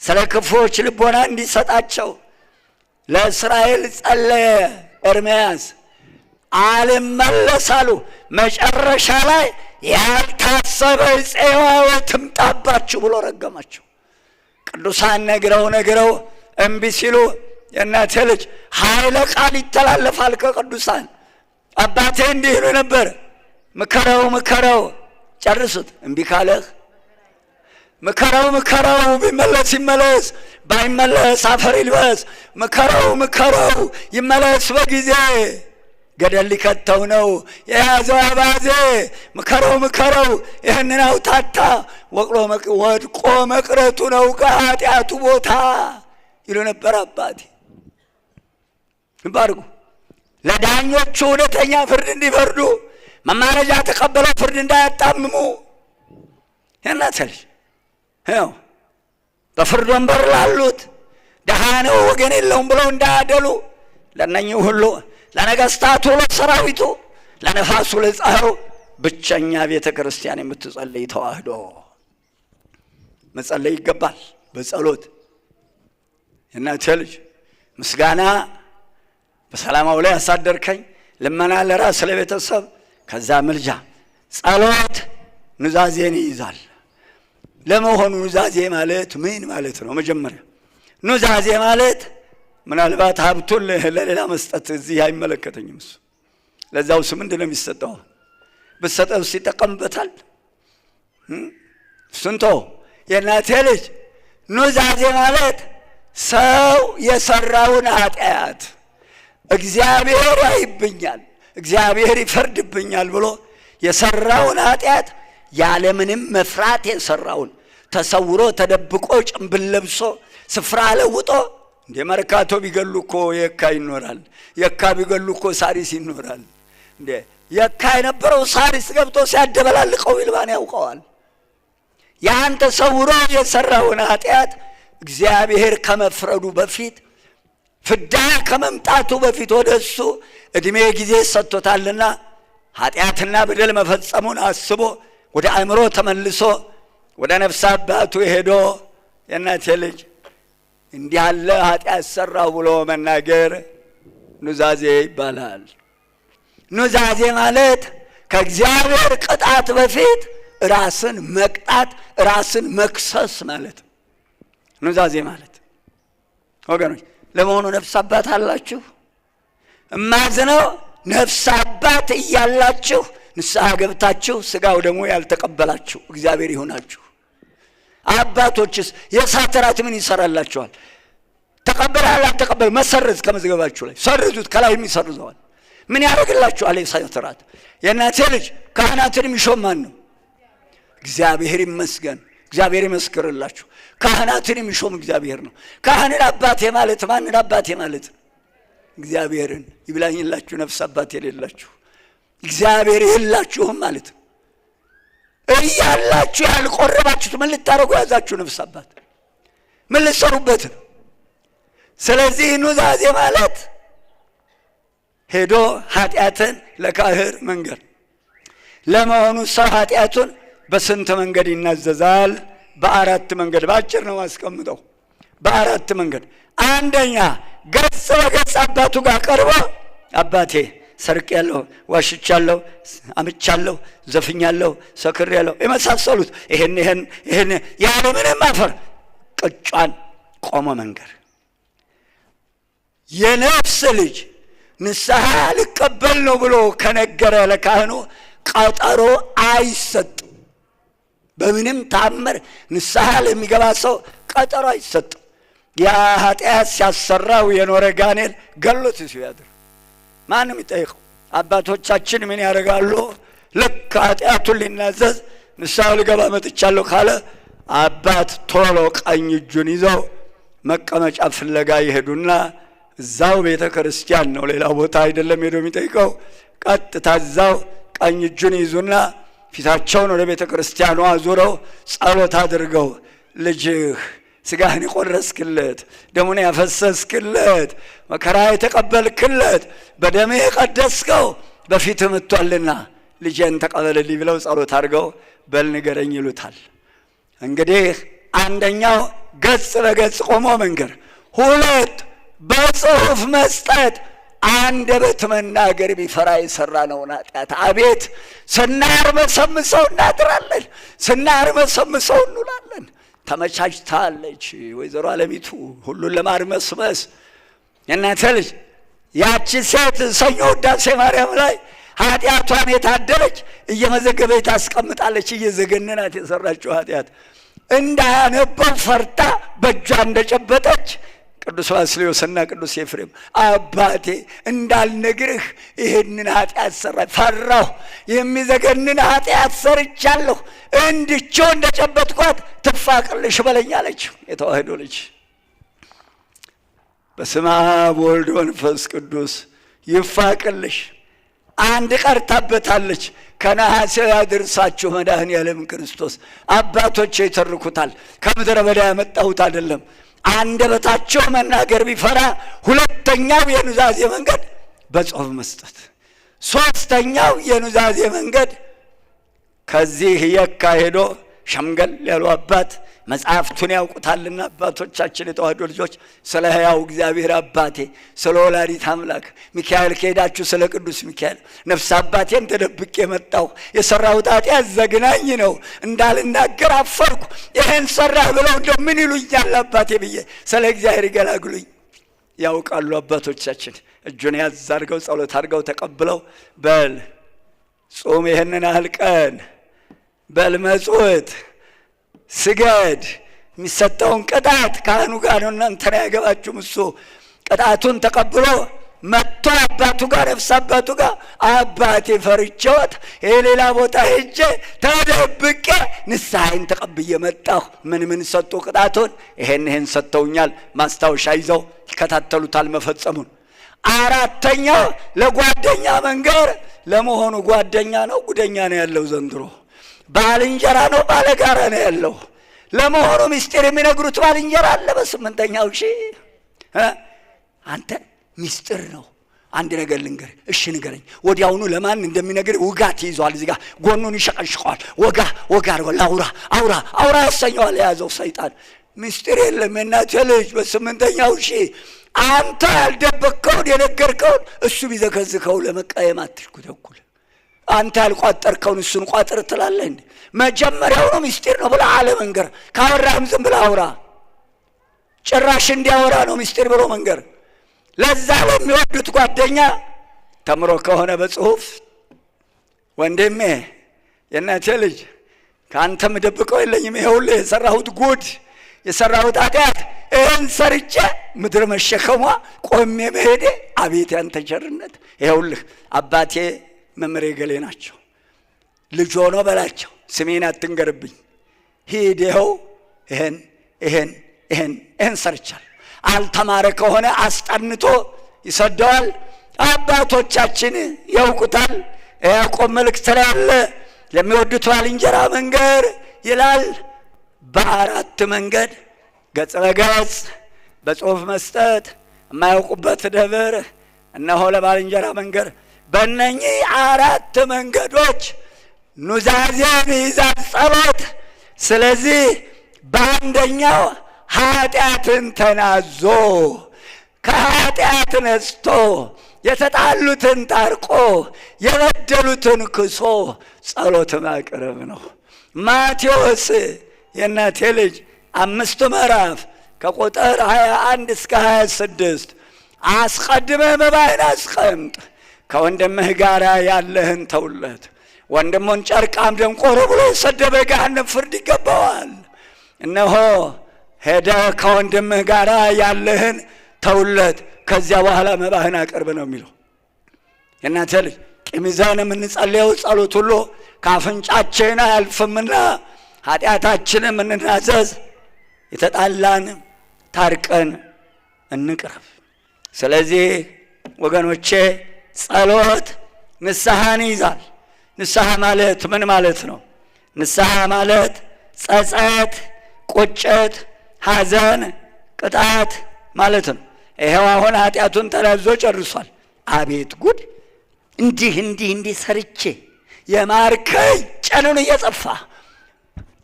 ስለ ክፉዎች ልቦና እንዲሰጣቸው። ለእስራኤል ጸለየ ኤርምያስ፣ አልመለስ አሉ። መጨረሻ ላይ ያልታሰበ ፄዋው ትምጣባችሁ ብሎ ረገማቸው። ቅዱሳን ነግረው ነግረው እምቢ ሲሉ የእናቴ ልጅ ኃይለ ቃል ይተላለፋል ከቅዱሳን። አባቴ እንዲህ ይሉ ነበር፣ ምከረው ምከረው፣ ጨርሱት። እምቢ ካለህ ምከረው ምከረው፣ ቢመለስ ይመለስ፣ ባይመለስ አፈር ይልበስ። ምከረው ምከረው፣ ይመለስ በጊዜ፣ ገደል ሊከተው ነው የያዘው አባዜ። ምከረው ምከረው፣ ይህንን አውታታ ወድቆ መቅረቱ ነው ከኃጢአቱ ቦታ ይሉ ነበር አባቴ። ባርጉ ለዳኞቹ እውነተኛ ፍርድ እንዲፈርዱ፣ መማረጃ ተቀበለው ፍርድ እንዳያጣምሙ። የእናትህ ልጅ ይኸው በፍርድ ወንበር ላሉት ደሃ ነው ወገን የለውም ብለው እንዳያደሉ፣ ለእነኚህ ሁሉ፣ ለነገስታቱ፣ ለሰራዊቱ፣ ለነፋሱ፣ ለፀሐዩ ብቸኛ ቤተ ክርስቲያን የምትጸልይ ተዋህዶ መጸለይ ይገባል። በጸሎት የእናቴ ልጅ ምስጋና በሰላማው ላይ ያሳደርከኝ፣ ልመና ለራስ ለቤተሰብ፣ ከዛ ምልጃ። ጸሎት ኑዛዜን ይይዛል። ለመሆኑ ኑዛዜ ማለት ምን ማለት ነው? መጀመሪያ ኑዛዜ ማለት ምናልባት ሀብቱን ለሌላ መስጠት እዚህ አይመለከተኝም። እሱ ለዛው ስም ምንድን ነው የሚሰጠው? ብትሰጠው ይጠቀምበታል። እሱን ተወው። የእናቴ ልጅ ኑዛዜ ማለት ሰው የሰራውን ኃጢአት እግዚአብሔር ያይብኛል፣ እግዚአብሔር ይፈርድብኛል ብሎ የሰራውን ኃጢአት ያለምንም መፍራት የሰራውን፣ ተሰውሮ ተደብቆ ጭንብል ለብሶ ስፍራ ለውጦ፣ እንደ መርካቶ ቢገሉ እኮ የካ ይኖራል። የካ ቢገሉ እኮ ሳሪስ ይኖራል። እንደ የካ የነበረው ሳሪስ ገብቶ ሲያደበላልቀው ይልባን ያውቀዋል። ያን ተሰውሮ የሰራውን ኃጢአት እግዚአብሔር ከመፍረዱ በፊት፣ ፍዳ ከመምጣቱ በፊት ወደ እሱ ዕድሜ ጊዜ ሰጥቶታልና ኃጢአትና በደል መፈጸሙን አስቦ ወደ አእምሮ ተመልሶ ወደ ነፍስ አባቱ ሄዶ የእናቴ ልጅ እንዲህ ያለ ኃጢአት ሰራሁ ብሎ መናገር ኑዛዜ ይባላል። ኑዛዜ ማለት ከእግዚአብሔር ቅጣት በፊት ራስን መቅጣት፣ ራስን መክሰስ ማለት ነው። ኑዛዜ ማለት ወገኖች፣ ለመሆኑ ነፍስ አባት አላችሁ? እማዝነው ነፍስ አባት እያላችሁ ንስሐ ገብታችሁ ስጋው ደግሞ ያልተቀበላችሁ እግዚአብሔር ይሁናችሁ። አባቶችስ የእሳት እራት ምን ይሰራላችኋል? ተቀበላል አልተቀበል መሰረዝ ከመዝገባችሁ ላይ ሰርዙት፣ ከላይም ይሰርዘዋል። ምን ያደርግላችኋል የእሳት እራት? የእናቴ ልጅ ካህናትን የሚሾም ማን ነው? እግዚአብሔር ይመስገን። እግዚአብሔር ይመስክርላችሁ። ካህናትን የሚሾም እግዚአብሔር ነው። ካህንን አባቴ ማለት ማንን አባቴ ማለት? እግዚአብሔርን። ይብላኝላችሁ ነፍስ አባት የሌላችሁ፣ እግዚአብሔር የላችሁም ማለት ነው። እያላችሁ ያልቆረባችሁት ምን ልታደርጉ ያዛችሁ? ነፍስ አባት ምን ልትሰሩበት ነው? ስለዚህ ኑዛዜ ማለት ሄዶ ኃጢአትን ለካህን መንገር። ለመሆኑ ሰው ኃጢአቱን በስንት መንገድ ይናዘዛል? በአራት መንገድ። በአጭር ነው አስቀምጠው። በአራት መንገድ። አንደኛ ገጽ በገጽ አባቱ ጋር ቀርቦ አባቴ ሰርቄያለሁ፣ ዋሽቻለሁ፣ አምቻለሁ፣ ዘፍኛለሁ፣ ሰክሬያለሁ የመሳሰሉት ይሄን ይሄን ይሄን ያለምንም አፈር ቅጯን ቆሞ መንገር። የነፍስ ልጅ ንስሐ ልቀበል ነው ብሎ ከነገረ ለካህኑ ቀጠሮ አይሰጥም። በምንም ታምር ንስሐ ለሚገባ ሰው ቀጠሮ አይሰጥም። ያ ኃጢአት ሲያሰራው የኖረ ጋኔል ገሎት ሲያድር ማንም ይጠይቀው። አባቶቻችን ምን ያደርጋሉ? ልክ ኃጢአቱን ሊናዘዝ ንስሐ ልገባ መጥቻለሁ ካለ አባት ቶሎ ቀኝ እጁን ይዘው መቀመጫ ፍለጋ ይሄዱና እዛው ቤተ ክርስቲያን ነው፣ ሌላ ቦታ አይደለም ሄዶ የሚጠይቀው። ቀጥታ እዛው ቀኝ እጁን ይዙና ፊታቸውን ወደ ቤተ ክርስቲያኑ አዙረው ጸሎት አድርገው ልጅህ ስጋህን የቆረስክለት፣ ደሙን ያፈሰስክለት፣ መከራ የተቀበልክለት፣ በደምህ የቀደስከው በፊትህ መጥቷልና ልጄን ተቀበልልኝ ብለው ጸሎት አድርገው በል ንገረኝ ይሉታል። እንግዲህ አንደኛው ገጽ በገጽ ቆሞ መንገር፣ ሁለት በጽሁፍ መስጠት። አንደበት መናገር ቢፈራ የሠራነውን ኃጢአት አቤት ስናርመሰምሰው እናድራለን፣ ስናርመሰምሰው እንውላለን። ተመቻችታለች ወይዘሮ አለሚቱ ሁሉን ለማርመስመስ። የእናንተ ልጅ ያቺ ሴት ሰኞ ውዳሴ ማርያም ላይ ኃጢአቷን የታደለች እየመዘገበች ታስቀምጣለች። እየዘገነናት የሰራችው ኃጢአት እንዳያነበው ፈርታ በእጇ እንደጨበጠች ቅዱስ ባስልዮስና ቅዱስ ኤፍሬም አባቴ እንዳልነግርህ ይህንን ኃጢአት ሰራ ፈራሁ፣ የሚዘገንን ኃጢአት ሰርቻለሁ፣ እንድቸው እንደጨበጥኳት ትፋቅልሽ በለኝ አለች። የተዋህዶ ልጅ በስመ አብ ወልድ መንፈስ ቅዱስ ይፋቅልሽ። አንድ ቀርታበታለች። ከነሐሴ ያድርሳችሁ መድኃኔዓለም ክርስቶስ። አባቶቼ ይተርኩታል። ከምድረ በዳ ያመጣሁት አይደለም። አንደበታቸው መናገር ቢፈራ ሁለተኛው የኑዛዜ መንገድ በጽሁፍ መስጠት፣ ሶስተኛው የኑዛዜ መንገድ ከዚህ የካ ሄዶ ሸምገል ያሉ አባት መጽሐፍቱን ያውቁታልና አባቶቻችን የተዋህዶ ልጆች ስለ ሕያው እግዚአብሔር አባቴ ስለ ወላዲት አምላክ ሚካኤል ከሄዳችሁ ስለ ቅዱስ ሚካኤል ነፍስ አባቴን ተደብቄ መጣሁ፣ የሰራሁት ኃጢአት ዘግናኝ ነው፣ እንዳልናገር አፈርኩ፣ ይህን ሰራህ ብለው እንደው ምን ይሉኛል አባቴ ብዬ ስለ እግዚአብሔር ይገላግሉኝ። ያውቃሉ አባቶቻችን። እጁን ያዝ አድርገው ጸሎት አድርገው ተቀብለው በል ጾም ይህንን ያህል ቀን በል መጽውት ስገድ፣ የሚሰጠውን ቅጣት ካህኑ ጋር ነው፣ እናንተን አያገባችሁም። እሱ ቅጣቱን ተቀብሎ መጥቶ አባቱ ጋር ነፍስ አባቱ ጋር አባቴ ፈርቼዎት የሌላ ቦታ ሄጄ ተደብቄ ንስሐዬን ተቀብዬ መጣሁ። ምን ምን ሰጡ ቅጣቱን? ይሄን ይሄን ሰጥተውኛል። ማስታወሻ ይዘው ይከታተሉታል መፈጸሙን። አራተኛው ለጓደኛ መንገር። ለመሆኑ ጓደኛ ነው ጉደኛ ነው ያለው ዘንድሮ? ባልንጀራ ነው ባለጋራ ነው ያለው? ለመሆኑ ምስጢር የሚነግሩት ባልንጀራ አለ? በስምንተኛው ሺህ አንተ ምስጢር ነው። አንድ ነገር ልንገር፣ እሺ ንገረኝ። ወዲያውኑ ለማን እንደሚነግር ውጋት ይይዘዋል። እዚህ ጋር ጎኑን ይሸቀሽቀዋል። ወጋ ወጋ አድርጎ ላውራ አውራ አውራ ያሰኘዋል። የያዘው ሰይጣን ምስጢር የለም። የእናቴ ልጅ በስምንተኛው ሺህ አንተ ያልደበቅከውን የነገርከውን እሱ ቢዘከዝከው ለመቀየም አትቸኩል። አንተ ያልቋጠርከውን እሱን ቋጥር ትላለህ እንዴ? መጀመሪያውኑ ምስጢር ነው ብለህ አለመንገር። ካወራህም ዝም ብለህ አውራ። ጭራሽ እንዲያወራ ነው ምስጢር ብሎ መንገር። ለዛ ለሚወዱት ጓደኛ ተምሮ ከሆነ በጽሁፍ ወንድሜ የእናቴ ልጅ ከአንተ ምደብቀው የለኝም፣ ይኸውልህ የሰራሁት ጉድ የሰራሁት ኃጢአት ይህን ሰርቼ ምድር መሸከሟ ቆሜ መሄዴ አቤት ያንተ ቸርነት። ይኸውልህ አባቴ መምህሬ ገሌ ናቸው፣ ልጅ ሆኖ በላቸው፣ ስሜን አትንገርብኝ፣ ሂድ፣ ይኸው ይህን ይህን ይህን ይህን ሰርቻለሁ። አልተማረ ከሆነ አስጠንቶ ይሰደዋል። አባቶቻችን ያውቁታል። ያዕቆብ መልእክት ላይ አለ፣ ለሚወዱት ባልንጀራ መንገር ይላል። በአራት መንገድ ገጽ በገጽ በጽሁፍ መስጠት፣ የማያውቁበት ደብር እነሆ ለባልንጀራ መንገር። በእነኚህ አራት መንገዶች ኑዛዜን ይይዛል ጸሎት። ስለዚህ በአንደኛው ኃጢአትን ተናዞ ከኃጢአት ነጽቶ የተጣሉትን ታርቆ የበደሉትን ክሶ ጸሎት ማቅረብ ነው። ማቴዎስ የእናቴ ልጅ 5 ምዕራፍ ከቁጥር 21 እስከ 26 አስቀድመህ መባህን አስቀምጥ፣ ከወንድምህ ጋር ያለህን ተውለት። ወንድሙን ጨርቃም ደንቆሮ ብሎ የሰደበ ገሃነም ፍርድ ይገባዋል። እነሆ ሄደህ ከወንድምህ ጋር ያለህን ተውለት፣ ከዚያ በኋላ መባህን አቅርብ ነው የሚለው። የእናቴ ልጅ ቂም ይዘን የምንጸልየው ጸሎት ሁሉ ከአፍንጫችን አያልፍምና ኃጢአታችንን እንናዘዝ፣ የተጣላን ታርቀን እንቅረብ። ስለዚህ ወገኖቼ ጸሎት ንስሐን ይይዛል። ንስሐ ማለት ምን ማለት ነው? ንስሐ ማለት ጸጸት፣ ቁጭት፣ ሐዘን፣ ቅጣት ማለት ነው። ይሄው አሁን ኃጢአቱን ተናዞ ጨርሷል። አቤት ጉድ! እንዲህ እንዲህ እንዲህ ሰርቼ የማርከኝ ጭኑን እየጸፋ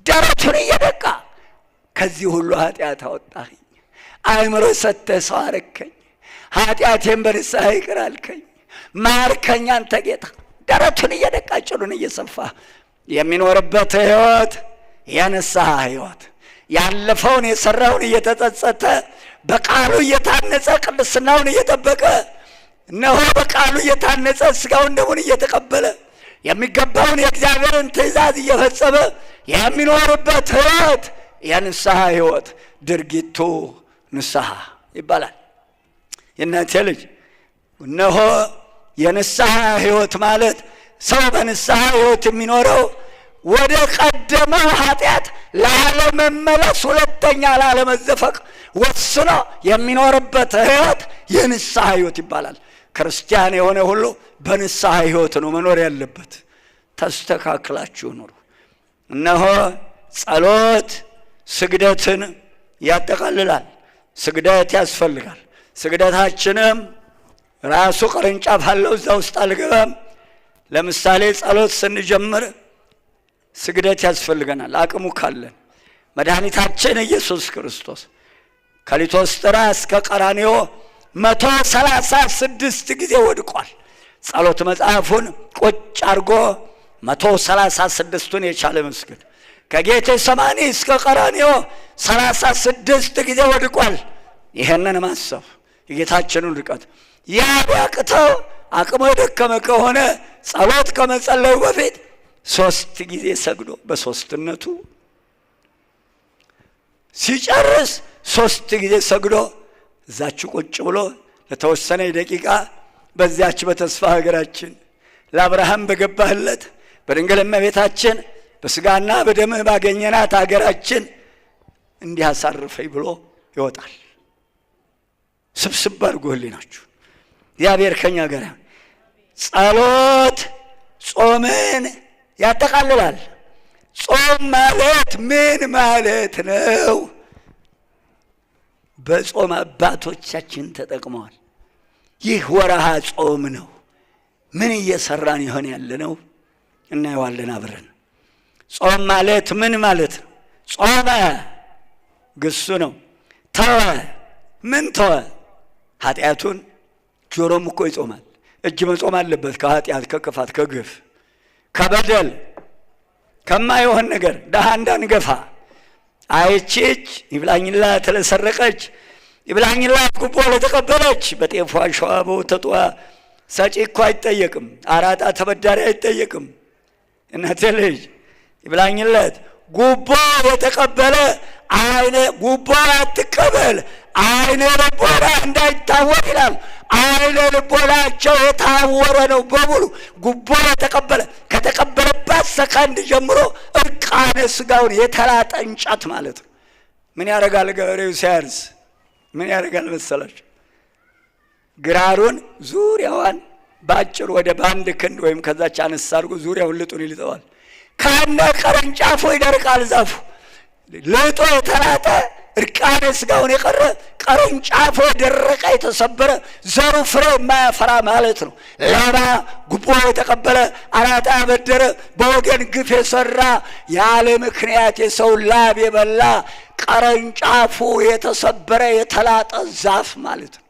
ደረቱን እየደቃ ከዚህ ሁሉ ኃጢአት አወጣኸኝ፣ አእምሮ ሰጥተህ ሰው አረከኝ፣ ኃጢአቴን በንስሐ ይቅር አልከኝ፣ ማርከኝ አንተ ጌታ። ደረቱን እየደቃ ጭኑን እየሰፋ የሚኖርበት ሕይወት የንስሐ ሕይወት፣ ያለፈውን የሰራውን እየተጸጸተ በቃሉ እየታነጸ ቅድስናውን እየጠበቀ እነሆ በቃሉ እየታነጸ ሥጋውን ደሙን እየተቀበለ የሚገባውን የእግዚአብሔርን ትእዛዝ እየፈጸመ የሚኖርበት ሕይወት የንስሐ ሕይወት፣ ድርጊቱ ንስሐ ይባላል። የእናቴ ልጅ እነሆ የንስሐ ሕይወት ማለት ሰው በንስሐ ሕይወት የሚኖረው ወደ ቀደመው ኃጢአት ላለመመለስ ሁለተኛ ላለመዘፈቅ ወስኖ የሚኖርበት ሕይወት የንስሐ ሕይወት ይባላል። ክርስቲያን የሆነ ሁሉ በንስሐ ሕይወት ነው መኖር ያለበት። ተስተካክላችሁ ኑሩ። እነሆ ጸሎት ስግደትን ያጠቃልላል። ስግደት ያስፈልጋል። ስግደታችንም ራሱ ቅርንጫፍ አለው፣ እዛ ውስጥ አልገባም። ለምሳሌ ጸሎት ስንጀምር ስግደት ያስፈልገናል፣ አቅሙ ካለን። መድኃኒታችን ኢየሱስ ክርስቶስ ከሊቶስጥራ እስከ ቀራንዮ 136 ጊዜ ወድቋል። ጸሎት መጽሐፉን ቁጭ አድርጎ 136ቱን የቻለ መስገድ። ከጌቴ ሰማኒ እስከ ቀራንዮ 36 ጊዜ ወድቋል። ይሄንን ማሰብ የጌታችንን ውድቀት ያ ቢያቅተው አቅሙ የደከመ ከሆነ ጸሎት ከመጸለዩ በፊት 3 ጊዜ ሰግዶ በሶስትነቱ ሲጨርስ 3 ጊዜ ሰግዶ እዛች ቁጭ ብሎ ለተወሰነ ደቂቃ በዚያች በተስፋ ሀገራችን ለአብርሃም በገባህለት በድንግል እመቤታችን በስጋና በደምህ ባገኘናት ሀገራችን እንዲህ አሳርፈኝ ብሎ ይወጣል። ስብስብ አድርጎ ህሊናችሁ እግዚአብሔር ከኛ ጋር ይሁን። ጸሎት ጾምን ያጠቃልላል። ጾም ማለት ምን ማለት ነው? በጾም አባቶቻችን ተጠቅመዋል። ይህ ወርሃ ጾም ነው። ምን እየሰራን ይሆን ያለነው? እናየዋለን አብረን። ጾም ማለት ምን ማለት ነው? ጾመ ግሱ ነው። ተወ፣ ምን ተወ? ኃጢአቱን። ጆሮም እኮ ይጾማል። እጅ መጾም አለበት ከኃጢአት፣ ከክፋት፣ ከግፍ፣ ከበደል፣ ከማይሆን ነገር። ደሃ እንዳንገፋ። አይቺ እጅ ይብላኝላት ለሰረቀች፣ ይብላኝላት ጉቦ ለተቀበለች፣ በጤፏ ሸዋ በወተቷ ሰጪ እኮ አይጠየቅም። አራጣ ተበዳሪ አይጠየቅም። እናቴ ልጅ ይብላኝለት ጉቦ የተቀበለ አይነ ጉቦ አትቀበል፣ አይነ ልቦና እንዳይታወር ይላል። አይነ ልቦናቸው የታወረ ነው በሙሉ። ጉቦ የተቀበለ ከተቀበለባት ሰከንድ ጀምሮ እርቃነ ስጋውን የተላጠ እንጨት ማለት ነው። ምን ያደርጋል ገበሬው ሲያርስ? ምን ያደርጋል መሰላችሁ? ግራሩን ዙሪያዋን ባጭር ወደ ባንድ ክንድ ወይም ከዛች አነስ አድርጎ ዙሪያውን ልጡን ይልጠዋል። ከነ ቅርንጫፉ ይደርቃል ዛፉ። ልጦ የተላጠ እርቃነ ስጋውን የቀረ ቅርንጫፉ የደረቀ የተሰበረ ዘሩ ፍሬ የማያፈራ ማለት ነው። ሌባ ጉቦ የተቀበለ አራጣ ያበደረ በወገን ግፍ የሰራ ያለ ምክንያት የሰው ላብ የበላ ቅርንጫፉ የተሰበረ የተላጠ ዛፍ ማለት ነው።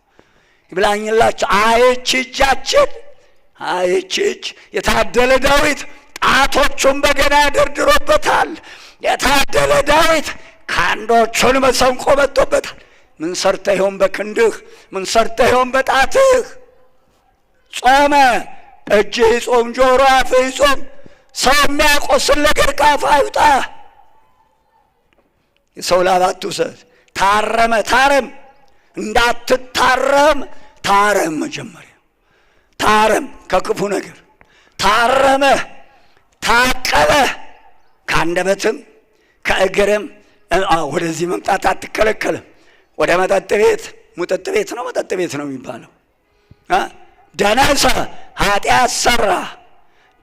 ይብላኝላቸው። አይች እጃችን፣ አይች እጅ። የታደለ ዳዊት ጣቶቹን በገና ደርድሮበታል። የታደለ ዳዊት ክንዶቹን መሰንቆ መጥቶበታል። ምን ሰርተህ ይሆን በክንድህ? ምን ሰርተህ ይሆን በጣትህ? ጾመ፣ እጅህ ይጾም፣ ጆሮ አፍህ ይጾም። ሰው የሚያቆስል ነገር ከአፍህ አይውጣ። የሰው ላብ አትውሰድ። ታረመ፣ ታረም። እንዳትታረም ታረም። መጀመሪያ ታረም ከክፉ ነገር። ታረመ፣ ታቀበ። ከአንደበትም ከእግርም ወደዚህ መምጣት አትከለከልም። ወደ መጠጥ ቤት፣ ሙጠጥ ቤት ነው፣ መጠጥ ቤት ነው የሚባለው። ደነሰ፣ ኃጢአት ሰራ።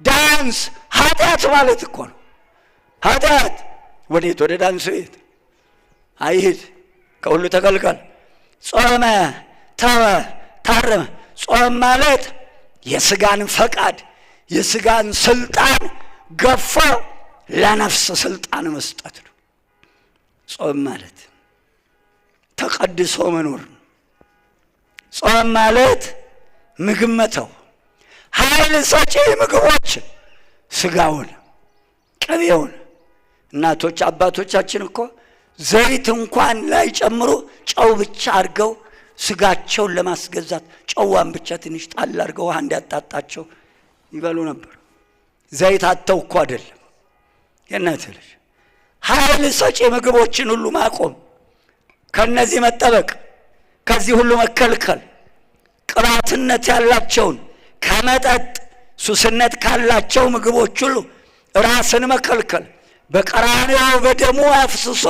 ዳንስ ኃጢአት ማለት እኮ ነው። ኃጢአት ወዴት? ወደ ዳንስ ቤት አይሂድ፣ ከሁሉ ተከልከል። ጾመ፣ ተወ፣ ታረመ። ጾም ማለት የስጋን ፈቃድ የስጋን ስልጣን ገፎ ለነፍስ ስልጣን መስጠት ነው። ጾም ማለት ተቀድሶ መኖር ነው። ጾም ማለት ምግብ መተው፣ ኃይል ሰጪ ምግቦች፣ ስጋውን፣ ቅቤውን። እናቶች አባቶቻችን እኮ ዘይት እንኳን ላይ ጨምሮ ጨው ብቻ አድርገው ስጋቸውን ለማስገዛት ጨዋን ብቻ ትንሽ ጣል አድርገው ውሃ እንዲያጣጣቸው ይበሉ ነበር። ዘይት አጥተው እኮ አይደለም። የእናትህ ልጅ ኃይል ሰጪ ምግቦችን ሁሉ ማቆም፣ ከነዚህ መጠበቅ፣ ከዚህ ሁሉ መከልከል፣ ቅባትነት ያላቸውን ከመጠጥ ሱስነት ካላቸው ምግቦች ሁሉ ራስን መከልከል፣ በቀራንዮ በደሙ አፍስሶ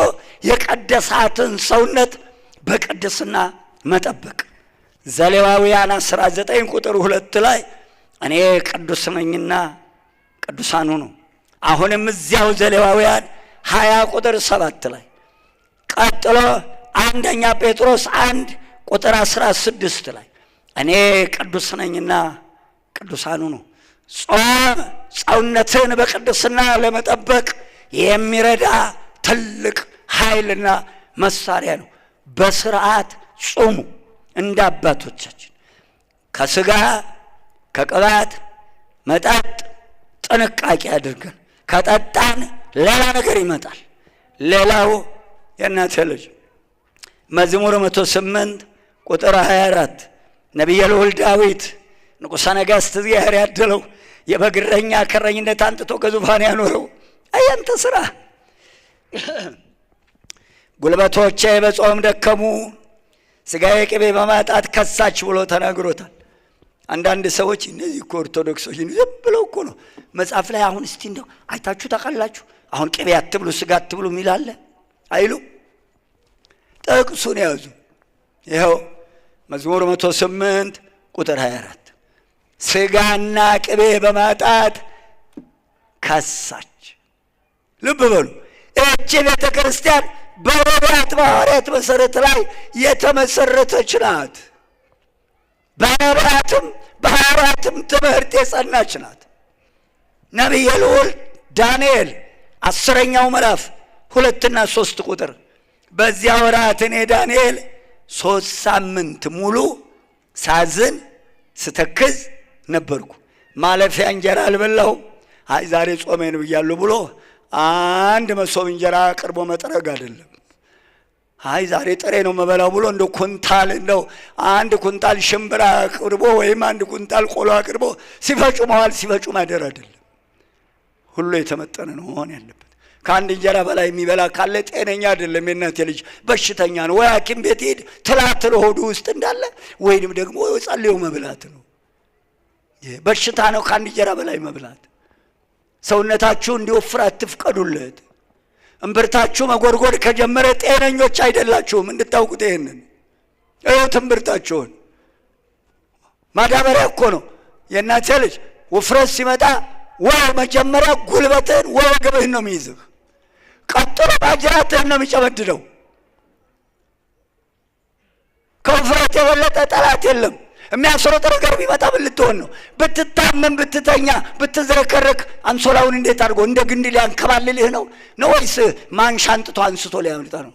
የቀደሳትን ሰውነት በቅድስና መጠበቅ። ዘሌዋውያን 19 ቁጥር 2 ላይ እኔ ቅዱስ ነኝና ቅዱሳን ሁኑ። አሁንም እዚያው ዘሌዋውያን 20 ቁጥር 7 ላይ፣ ቀጥሎ አንደኛ ጴጥሮስ 1 ቁጥር 16 ላይ እኔ ቅዱስ ነኝና ቅዱሳን ሁኑ። ጾም ሰውነትን በቅድስና ለመጠበቅ የሚረዳ ትልቅ ኃይልና መሳሪያ ነው። በስርዓት ጹሙ እንደ አባቶቻችን። ከስጋ ከቅባት መጠጥ ጥንቃቄ አድርገን ከጠጣን ሌላ ነገር ይመጣል። ሌላው የእናትህ ልጅ መዝሙር 108 ቁጥር 24 ነቢየ ልዑል ዳዊት ንጉሠ ነገሥት እግዚአብሔር ያደለው የበግ እረኛ ከእረኝነት አንጥቶ ከዙፋን ያኖረው፣ አያንተ ስራ ጉልበቶቼ በጾም ደከሙ፣ ስጋዬ ቅቤ በማጣት ከሳች ብሎ ተናግሮታል። አንዳንድ ሰዎች እነዚህ እኮ ኦርቶዶክሶች ዝም ብለው እኮ ነው መጽሐፍ ላይ አሁን እስቲ እንደው አይታችሁ ታውቃላችሁ? አሁን ቅቤ አትብሉ ስጋ አትብሉ የሚል አለ አይሉ? ጥቅሱን ያዙ። ይኸው መዝሙር 108 ቁጥር 24 ስጋና ቅቤ በማጣት ከሳች። ልብ በሉ፣ እቺ ቤተ ክርስቲያን በነቢያት በሐዋርያት መሰረት ላይ የተመሰረተች ናት። በነቢያትም በሐዋርያትም ትምህርት የጸናች ናት። ነቢየ ልዑል ዳንኤል 10ኛው ምዕራፍ 2ና 3 ቁጥር በዚያ ወራት እኔ ዳንኤል 3 ሳምንት ሙሉ ሳዝን ስተክዝ ነበርኩ። ማለፊያ እንጀራ አልበላሁም። አይ ዛሬ ጾሜን ብያለሁ ብሎ አንድ መሶብ እንጀራ አቅርቦ መጥረግ አይደለም። አይ ዛሬ ጥሬ ነው የምበላው ብሎ እንደው ኩንታል እንደው አንድ ኩንታል ሽምብራ አቅርቦ ወይም አንድ ኩንታል ቆሎ አቅርቦ ሲፈጩ መዋል ሲፈጩ ማደር አይደለም። ሁሉ የተመጠነ ነው መሆን ያለበት። ከአንድ እንጀራ በላይ የሚበላ ካለ ጤነኛ አይደለም። የእናቴ ልጅ በሽተኛ ነው። ወይ ሐኪም ቤት ሂድ ትላትል ሆዱ ውስጥ እንዳለ ወይንም ደግሞ ጸልዮ መብላት ነው። ይሄ በሽታ ነው ከአንድ እንጀራ በላይ መብላት። ሰውነታችሁ እንዲወፍር አትፍቀዱለት። እምብርታችሁ መጎርጎር ከጀመረ ጤነኞች አይደላችሁም። እንድታውቁት ይሄንን እዩት። እምብርታችሁን ማዳበሪያ እኮ ነው። የእናቴ ልጅ ውፍረት ሲመጣ ወይ መጀመሪያ ጉልበትህን ወይ ወገብህን ነው የሚይዝህ። ቀጥሎ ማጅራትህን ነው የሚጨመድደው። ከውፍረት የበለጠ ጠላት የለም። የሚያስሮጥ ነገር ቢመጣ ምን ልትሆን ነው? ብትታመም፣ ብትተኛ፣ ብትዝረከረክ አንሶላውን እንዴት አድርጎ እንደ ግንድ ሊያንከባልልህ ነው? ነው ወይስ ማንሻ አንጥቶ አንስቶ ሊያመጣ ነው?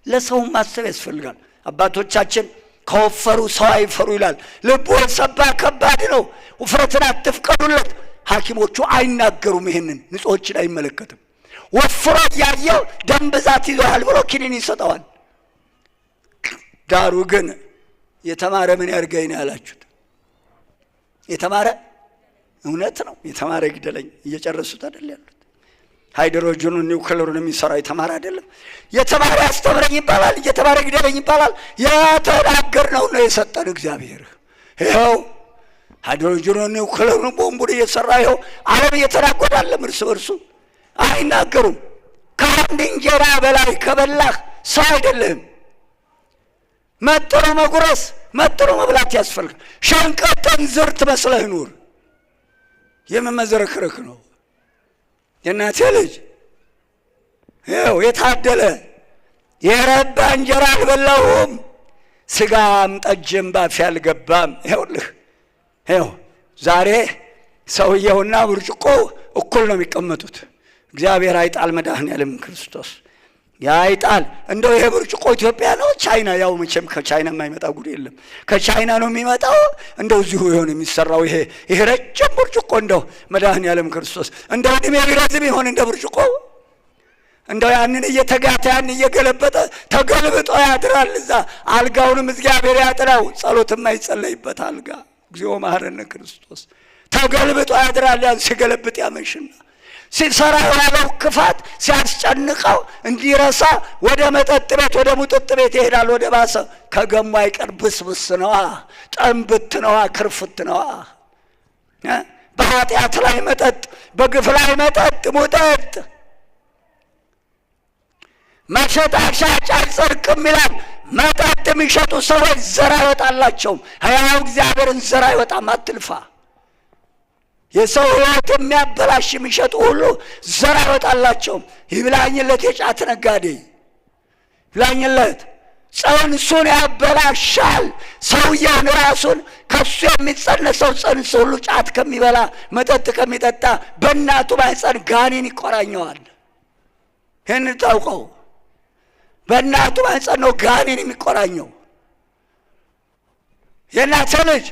ለሰው ማሰብ ያስፈልጋል። አባቶቻችን ከወፈሩ ሰው አይፈሩ ይላል። ልቡ የሰባ ከባድ ነው። ውፍረትን አትፍቀዱለት። ሐኪሞቹ አይናገሩም። ይሄንን ንጹሖችን አይመለከትም። ወፍሮ እያየው ደም ብዛት ይዞሃል ብሎ ኪኒን ይሰጠዋል። ዳሩ ግን የተማረ ምን ያርገኝ ነው ያላችሁት? የተማረ እውነት ነው። የተማረ ይግደለኝ። እየጨረሱት አይደል ያሉት? ሃይድሮጅኑን ኒውክለሩን የሚሰራው የተማረ አይደለም። የተማረ ያስተምረኝ ይባላል፣ እየተማረ ይግደለኝ ይባላል። የተናገርነው ነው የሰጠን እግዚአብሔር። ይኸው ሃይድሮጅኑን ኒውክለሩን ቦምቡን እየሰራ ይኸው ዓለም እየተናጎደ አለም እርስ በርሱ አይናገሩም። ከአንድ እንጀራ በላይ ከበላህ ሰው አይደለህም። መጥኖ መጉረስ መጥኖ መብላት ያስፈልጋል። ሸንቀጥ እንዝርት መስለህ ኑር። የመመዘረክረክ ነው። የእናቴ ልጅ ይኸው የታደለ የረባ እንጀራ አልበላሁም፣ ስጋም ጠጅም ባፌ አልገባም። ይኸውልህ ይኸው ዛሬ ሰውየውና ብርጭቆ እኩል ነው የሚቀመጡት። እግዚአብሔር አይጣል፣ መድኃኔዓለም ክርስቶስ ያይጣል። እንደው ይሄ ብርጭቆ ኢትዮጵያ ነው ቻይና? ያው መቼም ከቻይና የማይመጣ ጉድ የለም። ከቻይና ነው የሚመጣው። እንደው እዚሁ ይሆን የሚሰራው ይሄ ረጅም ብርጭቆ። እንደው መድኃኔዓለም ክርስቶስ እንደው እድሜ ቢረዝም ይሆን እንደ ብርጭቆ? እንደው ያንን እየተጋተ ያን እየገለበጠ ተገልብጦ ያድራል እዛ። አልጋውንም እግዚአብሔር ያጥራው። ጸሎት የማይጸለይበት አልጋ እግዚኦ መሐረነ ክርስቶስ ተገልብጦ ያድራል። ያን ሲገለብጥ ያመሽና ሲሰራ የዋለው ክፋት ሲያስጨንቀው እንዲረሳ ወደ መጠጥ ቤት ወደ ሙጥጥ ቤት ይሄዳል። ወደ ባሰ ከገሙ አይቀር ብስብስ ነዋ፣ ጠንብት ነዋ፣ ክርፍት ነዋ። በኃጢአት ላይ መጠጥ፣ በግፍ ላይ መጠጥ፣ ሙጠጥ መሸጥ ሻጭ አይጸድቅም ይላል። መጠጥ የሚሸጡ ሰዎች ዘር አይወጣላቸውም። ሕያው እግዚአብሔርን ዘር አይወጣም። አትልፋ። የሰው ሕይወት የሚያበላሽ የሚሸጡ ሁሉ ዘር አይወጣላቸውም። ይብላኝለት የጫት ነጋዴ ይብላኝለት፣ ጽንሱን ያበላሻል። ሰውየውን ራሱን ከሱ የሚጸነሰው ጽንስ ሁሉ ጫት ከሚበላ መጠጥ ከሚጠጣ በእናቱ ማህፀን ጋኔን ይቆራኘዋል። ይህን ታውቀው፣ በእናቱ ማህፀን ነው ጋኔን የሚቆራኘው። የእናተ ልጅ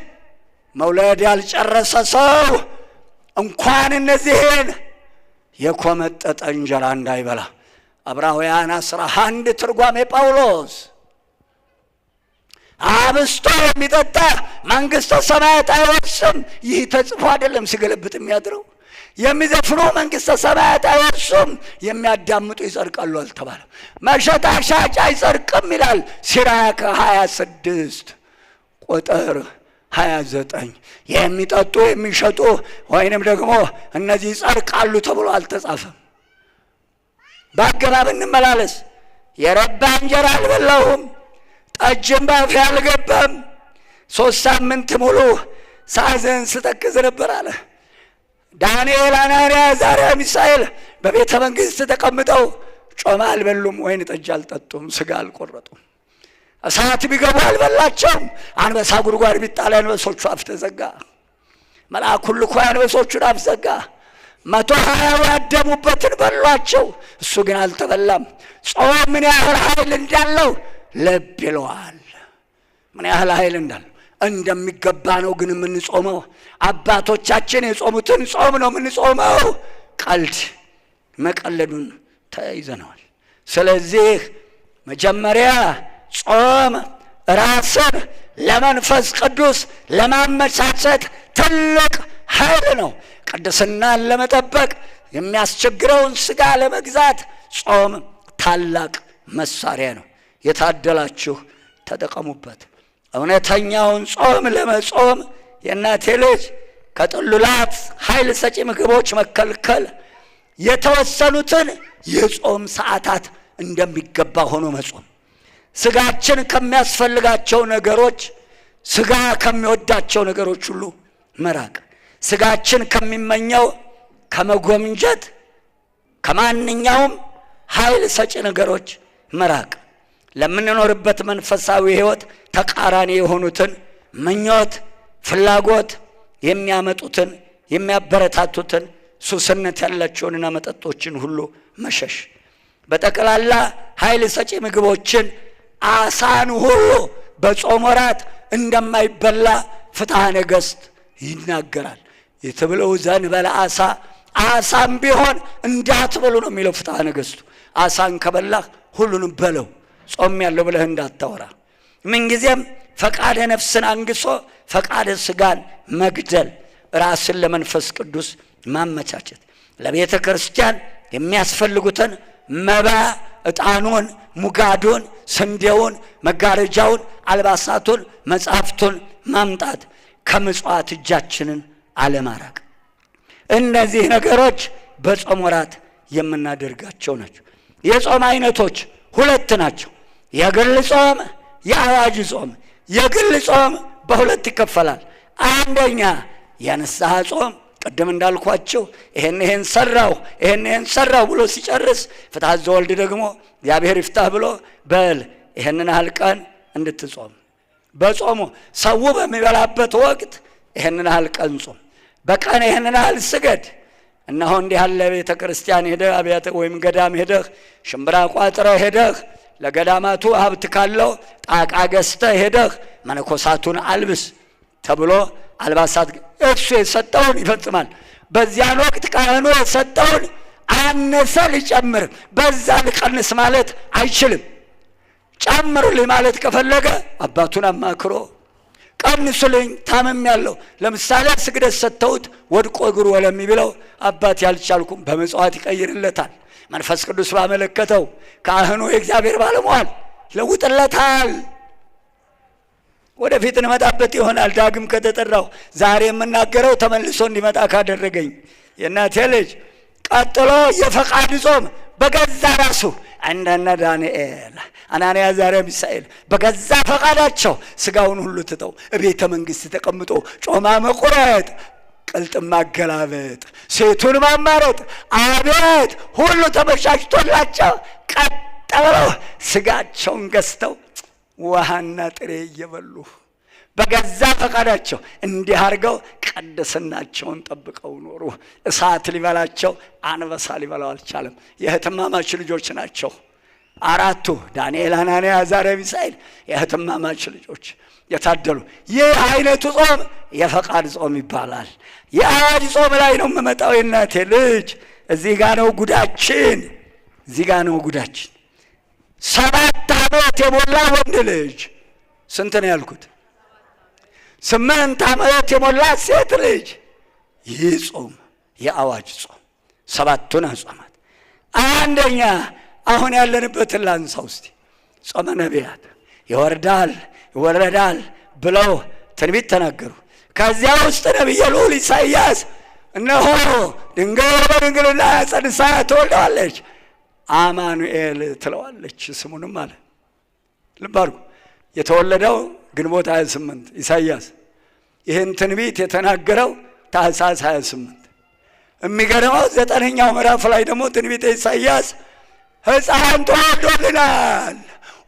መውለድ ያልጨረሰ ሰው እንኳን እነዚህን የኮመጠጠ እንጀራ እንዳይበላ። ዕብራውያን 11 ትርጓሜ ጳውሎስ አብስቶ የሚጠጣ መንግሥተ ሰማያት አይወርስም። ይህ ተጽፎ አይደለም ሲገለብጥ የሚያድረው። የሚዘፍኑ መንግሥተ ሰማያት አይወርሱም፣ የሚያዳምጡ ይጸድቃሉ አልተባለም። መሸጣ ሻጭ አይጸድቅም ይላል ሲራክ 26 ቁጥር 29። የሚጠጡ የሚሸጡ ወይንም ደግሞ እነዚህ ይጸድቃሉ ተብሎ አልተጻፈም። በአገባብ እንመላለስ። የረባ እንጀራ አልበላሁም፣ ጠጅም ባፌ አልገባም። 3 ሳምንት ሙሉ ሳዘን ስተክዝ ነበር አለ። ዳንኤል፣ አናንያ፣ አዛርያ፣ ሚሳኤል በቤተ መንግሥት ተቀምጠው ጮማ አልበሉም፣ ወይን ጠጅ አልጠጡም፣ ስጋ አልቆረጡም። እሳት ቢገቡ አልበላቸውም። አንበሳ ጉድጓድ ቢጣል አንበሶቹ አፍ ተዘጋ። መልአኩን ልኮ የአንበሶቹን አፍ ዘጋ። 120 ያደሙበትን በሏቸው፣ እሱ ግን አልተበላም። ጾም ምን ያህል ኃይል እንዳለው ልብ ይለዋል። ምን ያህል ኃይል እንዳለው እንደሚገባ ነው ግን የምንጾመው። አባቶቻችን የጾሙትን ጾም ነው የምንጾመው። ቀልድ መቀለዱን ተያይዘነዋል። ስለዚህ መጀመሪያ ጾም ራስን ለመንፈስ ቅዱስ ለማመቻቸት ትልቅ ኃይል ነው። ቅድስናን ለመጠበቅ የሚያስቸግረውን ስጋ ለመግዛት ጾም ታላቅ መሳሪያ ነው። የታደላችሁ ተጠቀሙበት። እውነተኛውን ጾም ለመጾም የእናቴ ልጅ ከጥሉላት ኃይል ሰጪ ምግቦች መከልከል፣ የተወሰኑትን የጾም ሰዓታት እንደሚገባ ሆኖ መጾም፣ ስጋችን ከሚያስፈልጋቸው ነገሮች ስጋ ከሚወዳቸው ነገሮች ሁሉ መራቅ፣ ስጋችን ከሚመኘው ከመጎምጀት ከማንኛውም ኃይል ሰጪ ነገሮች መራቅ፣ ለምንኖርበት መንፈሳዊ ሕይወት ተቃራኒ የሆኑትን ምኞት፣ ፍላጎት የሚያመጡትን የሚያበረታቱትን ሱስነት ያላቸውንና መጠጦችን ሁሉ መሸሽ፣ በጠቅላላ ኃይል ሰጪ ምግቦችን አሳን ሁሉ በጾም ወራት እንደማይበላ ፍትሐ ነገሥት ይናገራል። የትብለው ዘእንበለ ዓሣ፣ ዓሣም ቢሆን እንዳትበሉ ነው የሚለው ፍትሐ ነገሥቱ። ዓሣን ከበላህ ሁሉንም በለው፣ ጾም ያለው ብለህ እንዳታወራ። ምንጊዜም ፈቃደ ነፍስን አንግሶ ፈቃደ ሥጋን መግደል፣ ራስን ለመንፈስ ቅዱስ ማመቻቸት፣ ለቤተ ክርስቲያን የሚያስፈልጉትን መባ፣ ዕጣኑን፣ ሙጋዱን፣ ስንዴውን፣ መጋረጃውን፣ አልባሳቱን፣ መጻሕፍቱን ማምጣት፣ ከምጽዋት እጃችንን አለማራቅ። እነዚህ ነገሮች በጾም ወራት የምናደርጋቸው ናቸው። የጾም አይነቶች ሁለት ናቸው። የግል ጾም፣ የአዋጅ ጾም። የግል ጾም በሁለት ይከፈላል። አንደኛ የንስሐ ጾም፣ ቅድም እንዳልኳቸው ይሄን ይሄን ሰራሁ፣ ይሄን ይሄን ሰራሁ ብሎ ሲጨርስ ፍትሐ ዘወልድ ደግሞ እግዚአብሔር ይፍታህ ብሎ በል ይሄንን ያህል ቀን እንድትጾም፣ በጾሙ ሰው በሚበላበት ወቅት ይሄንን ያህል ቀን ጾም፣ በቀን ይሄንን ያህል ስገድ። እነሆ እንዲህ ያለ ቤተ ክርስቲያን ሄደህ አብያተ ወይም ገዳም ሄደህ ሽምብራ ቋጥረህ ሄደህ ለገዳማቱ ሀብት ካለው ጣቃ ገዝተህ ሄደህ መነኮሳቱን አልብስ ተብሎ አልባሳት እሱ የሰጠውን ይፈጽማል። በዚያን ወቅት ካህኑ የሰጠውን አነሰ ሊጨምር በዛ ሊቀንስ ማለት አይችልም። ጨምሩልኝ ማለት ከፈለገ አባቱን አማክሮ፣ ቀንሱልኝ ታመም ያለው ለምሳሌ ስግደት ሰጥተውት ወድቆ እግሩ ወለም ቢለው አባት ያልቻልኩም በምጽዋት ይቀይርለታል። መንፈስ ቅዱስ ባመለከተው ካህኑ የእግዚአብሔር ባለሟል ይለውጥለታል። ወደፊት እንመጣበት ይሆናል ዳግም ከተጠራው። ዛሬ የምናገረው ተመልሶ እንዲመጣ ካደረገኝ የእናቴ ልጅ። ቀጥሎ የፈቃድ ጾም፣ በገዛ ራሱ እንደነ ዳንኤል፣ አናንያ፣ አዛርያ፣ ሚሳኤል በገዛ ፈቃዳቸው ስጋውን ሁሉ ትተው ቤተ መንግስት ተቀምጦ ጮማ መቁረጥ፣ ቅልጥም ማገላበጥ፣ ሴቱን ማማረጥ፣ አቤት ሁሉ ተመቻችቶላቸው ቀጥ ብለው ስጋቸውን ገዝተው ውሃና ጥሬ እየበሉ በገዛ ፈቃዳቸው እንዲህ አድርገው ቅድስናቸውን ጠብቀው ኖሩ። እሳት ሊበላቸው አንበሳ ሊበላው አልቻለም። የእህትማማች ልጆች ናቸው። አራቱ ዳንኤል፣ አናንያ፣ አዛርያ፣ ሚሳኤል የእህትማማች ልጆች የታደሉ። ይህ አይነቱ ጾም የፈቃድ ጾም ይባላል። የአዋጅ ጾም ላይ ነው የምመጣው የእናቴ ልጅ። እዚህ ጋ ነው ጉዳችን። እዚህ ጋ ነው ጉዳችን። 7 ዓመት የሞላ ወንድ ልጅ፣ ስንት ነው ያልኩት? 8 ዓመት የሞላ ሴት ልጅ። ይህ ጾም የአዋጅ ጾም ሰባቱን አጽዋማት። አንደኛ አሁን ያለንበትን ላንሳው እስቲ። ጾመ ነቢያት ይወርዳል ይወረዳል ብለው ትንቢት ተናገሩ። ከዚያ ውስጥ ነቢየ ልዑል ኢሳይያስ እነሆ ድንግል በድንግልና ጸንሳ ትወልደዋለች፣ አማኑኤል ትለዋለች ስሙንም አለ። ልብ አድርጉ። የተወለደው ግንቦት 28 ኢሳይያስ ይህን ትንቢት የተናገረው ታኅሳስ 28። የሚገርመው ዘጠነኛው ምዕራፍ ላይ ደግሞ ትንቢተ ኢሳይያስ ሕፃን ተወልዶልናል፣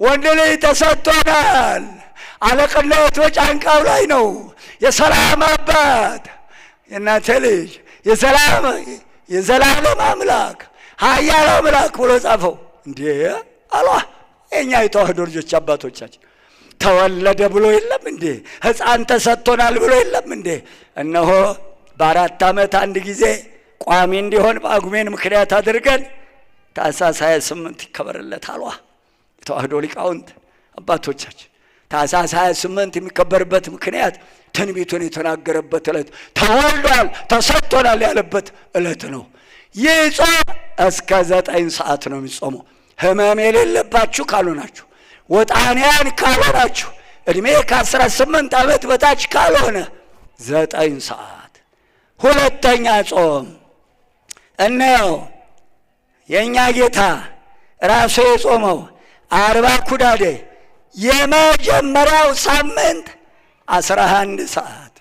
ወንድ ልጅ ተሰጥቶናል፣ አለቅነት በጫንቃው ላይ ነው፣ የሰላም አባት የእናቴ ልጅ የሰላም የዘላለም አምላክ ኃያል አምላክ ብሎ ጻፈው። እንዴ አሏ የእኛ የተዋህዶ ልጆች አባቶቻችን። ተወለደ ብሎ የለም እንዴ? ሕፃን ተሰጥቶናል ብሎ የለም እንዴ? እነሆ በ4 ዓመት አንድ ጊዜ ቋሚ እንዲሆን ጳጉሜን ምክንያት አድርገን ታኅሳስ 28 ይከበርለት አሏ የተዋህዶ ሊቃውንት አባቶቻችን። ታኅሳስ 28 የሚከበርበት ምክንያት ትንቢቱን የተናገረበት ዕለት፣ ተወልዷል ተሰጥቶናል ያለበት ዕለት ነው። ይህ ጾም እስከ 9 ሰዓት ነው የሚጾመው። ሕመም የሌለባችሁ ካልሆናችሁ፣ ወጣንያን ካልሆናችሁ፣ ዕድሜ ከ18 ዓመት በታች ካልሆነ 9 ሰዓት። ሁለተኛ ጾም እነው የእኛ ጌታ ራሱ የጾመው 40 ኩዳዴ የመጀመሪያው ሳምንት 11 ሰዓት፣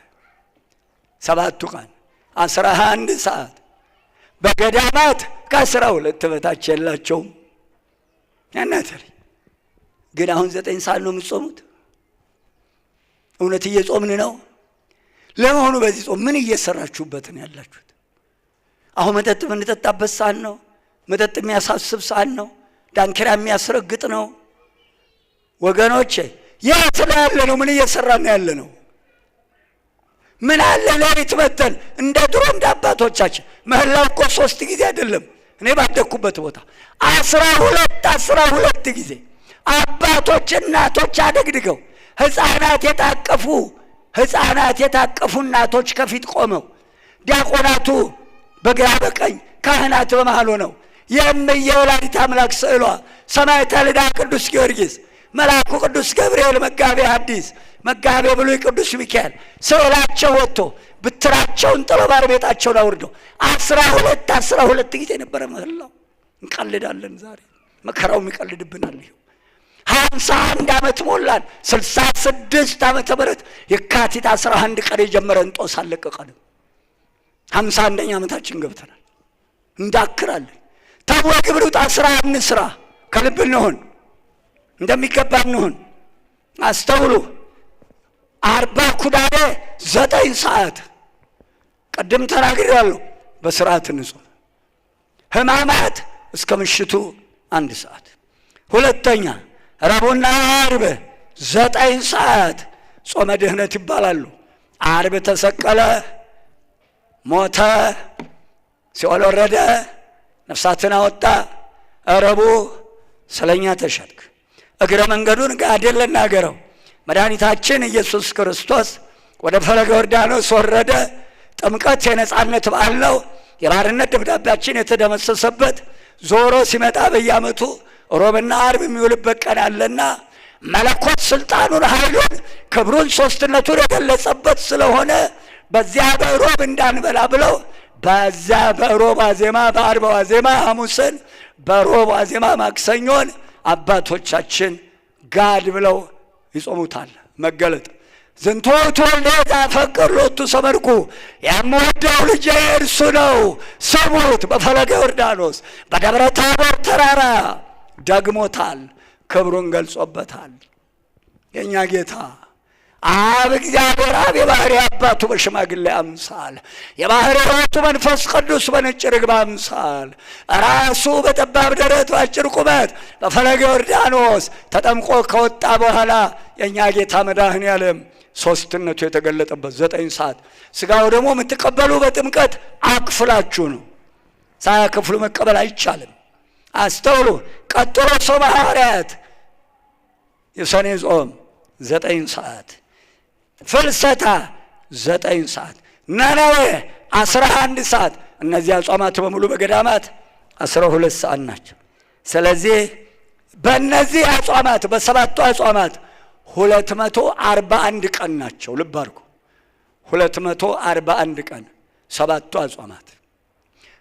ሰባቱ ቀን 11 ሰዓት። በገዳማት ከ12 በታች የላቸውም። ያናተሪ ግን አሁን 9 ሰዓት ነው የምትጾሙት። እውነት እየጾምን ነው? ለመሆኑ በዚህ ጾም ምን እየሰራችሁበት ነው ያላችሁት? አሁን መጠጥ የምንጠጣበት ሰዓት ነው። መጠጥ የሚያሳስብ ሰዓት ነው። ዳንኪራ የሚያስረግጥ ነው። ወገኖቼ የት ነው ያለ ነው? ምን እየሰራን ያለ ነው? ምን አለ ሌሊት መተን እንደ ድሮ እንደ አባቶቻችን። ምህላው እኮ 3 ጊዜ አይደለም፣ እኔ ባደግኩበት ቦታ 12 12 ጊዜ አባቶች እናቶች አደግድገው ህፃናት የታቀፉ እናቶች ከፊት ቆመው ዲያቆናቱ በግራ በቀኝ ካህናት በመሃል ሆነው የእምየ ወላዲተ አምላክ ስዕሏ ሰማዕተ ልዳ ቅዱስ ጊዮርጊስ መልአኩ ቅዱስ ገብርኤል መጋቤ ሐዲስ መጋቤ ብሉይ ቅዱስ ሚካኤል ስዕላቸው ወጥቶ ብትራቸውን ጥለው ባርቤጣቸውን አውርደው 12 12 ጊዜ ነበረ ምህላው። እንቀልዳለን ዛሬ መከራውም ይቀልድብናል። ይኸው 51 ዓመት ሞላን። 66 ዓመተ ምህረት የካቲት 11 ቀን የጀመረን ጦስ አልለቀቀንም። 51ኛ ዓመታችን ገብተናል። እንዳክራለን። ተው ግብር ውጣ፣ ስራ እንስራ፣ ከልብ እንሁን፣ እንደሚገባ እንሁን። አስተውሉ። 40 ኩዳዴ 9 ሰዓት ቅድም ተናግሬያለሁ። በስርዓት እንጹም። ሕማማት እስከ ምሽቱ 1 ሰዓት። ሁለተኛ ረቡዕና ዓርብ 9 ሰዓት ጾመ ድህነት ይባላሉ። ዓርብ ተሰቀለ፣ ሞተ፣ ሲኦል ወረደ፣ ነፍሳትን አወጣ። ረቡዕ ስለኛ ተሸጥክ። እግረ መንገዱን ጋዴን ልናገረው፣ መድኃኒታችን ኢየሱስ ክርስቶስ ወደ ፈለገ ዮርዳኖስ ወረደ። ጥምቀት የነጻነት በዓል ነው። የባርነት ደብዳቤያችን የተደመሰሰበት ዞሮ ሲመጣ በየዓመቱ ሮብና ዓርብ የሚውልበት ቀን አለና መለኮት ስልጣኑን ኃይሉን ክብሩን ሶስትነቱን የገለጸበት ስለሆነ በዚያ በሮብ እንዳንበላ ብለው በዚያ በሮብ ዋዜማ በዓርብ ዋዜማ ሐሙስን በሮብ ዋዜማ ማክሰኞን አባቶቻችን ጋድ ብለው ይጾሙታል። መገለጥ ዝንቱ ወልደ ዘአፈቅር ሎቱ ሰመርኩ፣ የምወደው ልጄ እርሱ ነው ስሙት። በፈለገ ዮርዳኖስ በደብረ ታቦር ተራራ ደግሞታል፣ ክብሩን ገልጾበታል። የኛ ጌታ አብ እግዚአብሔር አብ የባህሪ አባቱ በሽማግሌ አምሳል፣ የባህሪ ሕይወቱ መንፈስ ቅዱስ በነጭ ርግብ አምሳል፣ ራሱ በጠባብ ደረት በአጭር ቁመት በፈለገ ዮርዳኖስ ተጠምቆ ከወጣ በኋላ የኛ ጌታ መድኃኔዓለም ሶስትነቱ የተገለጠበት 9 ሰዓት። ስጋው ደግሞ የምትቀበሉ በጥምቀት አክፍላችሁ ነው። ሳያከፍሉ መቀበል አይቻልም። አስተውሉ። ቀጥሎ ጾመ ሐዋርያት የሰኔ ጾም 9 ሰዓት፣ ፍልሰታ 9 ሰዓት፣ ነነዌ 11 ሰዓት። እነዚህ አጽዋማት በሙሉ በገዳማት 12 ሰዓት ናቸው። ስለዚህ በእነዚህ አጽዋማት በሰባቱ አጽዋማት 241 ቀን ናቸው። ልብ አድርጉ። 241 ቀን ሰባቱ አጽዋማት።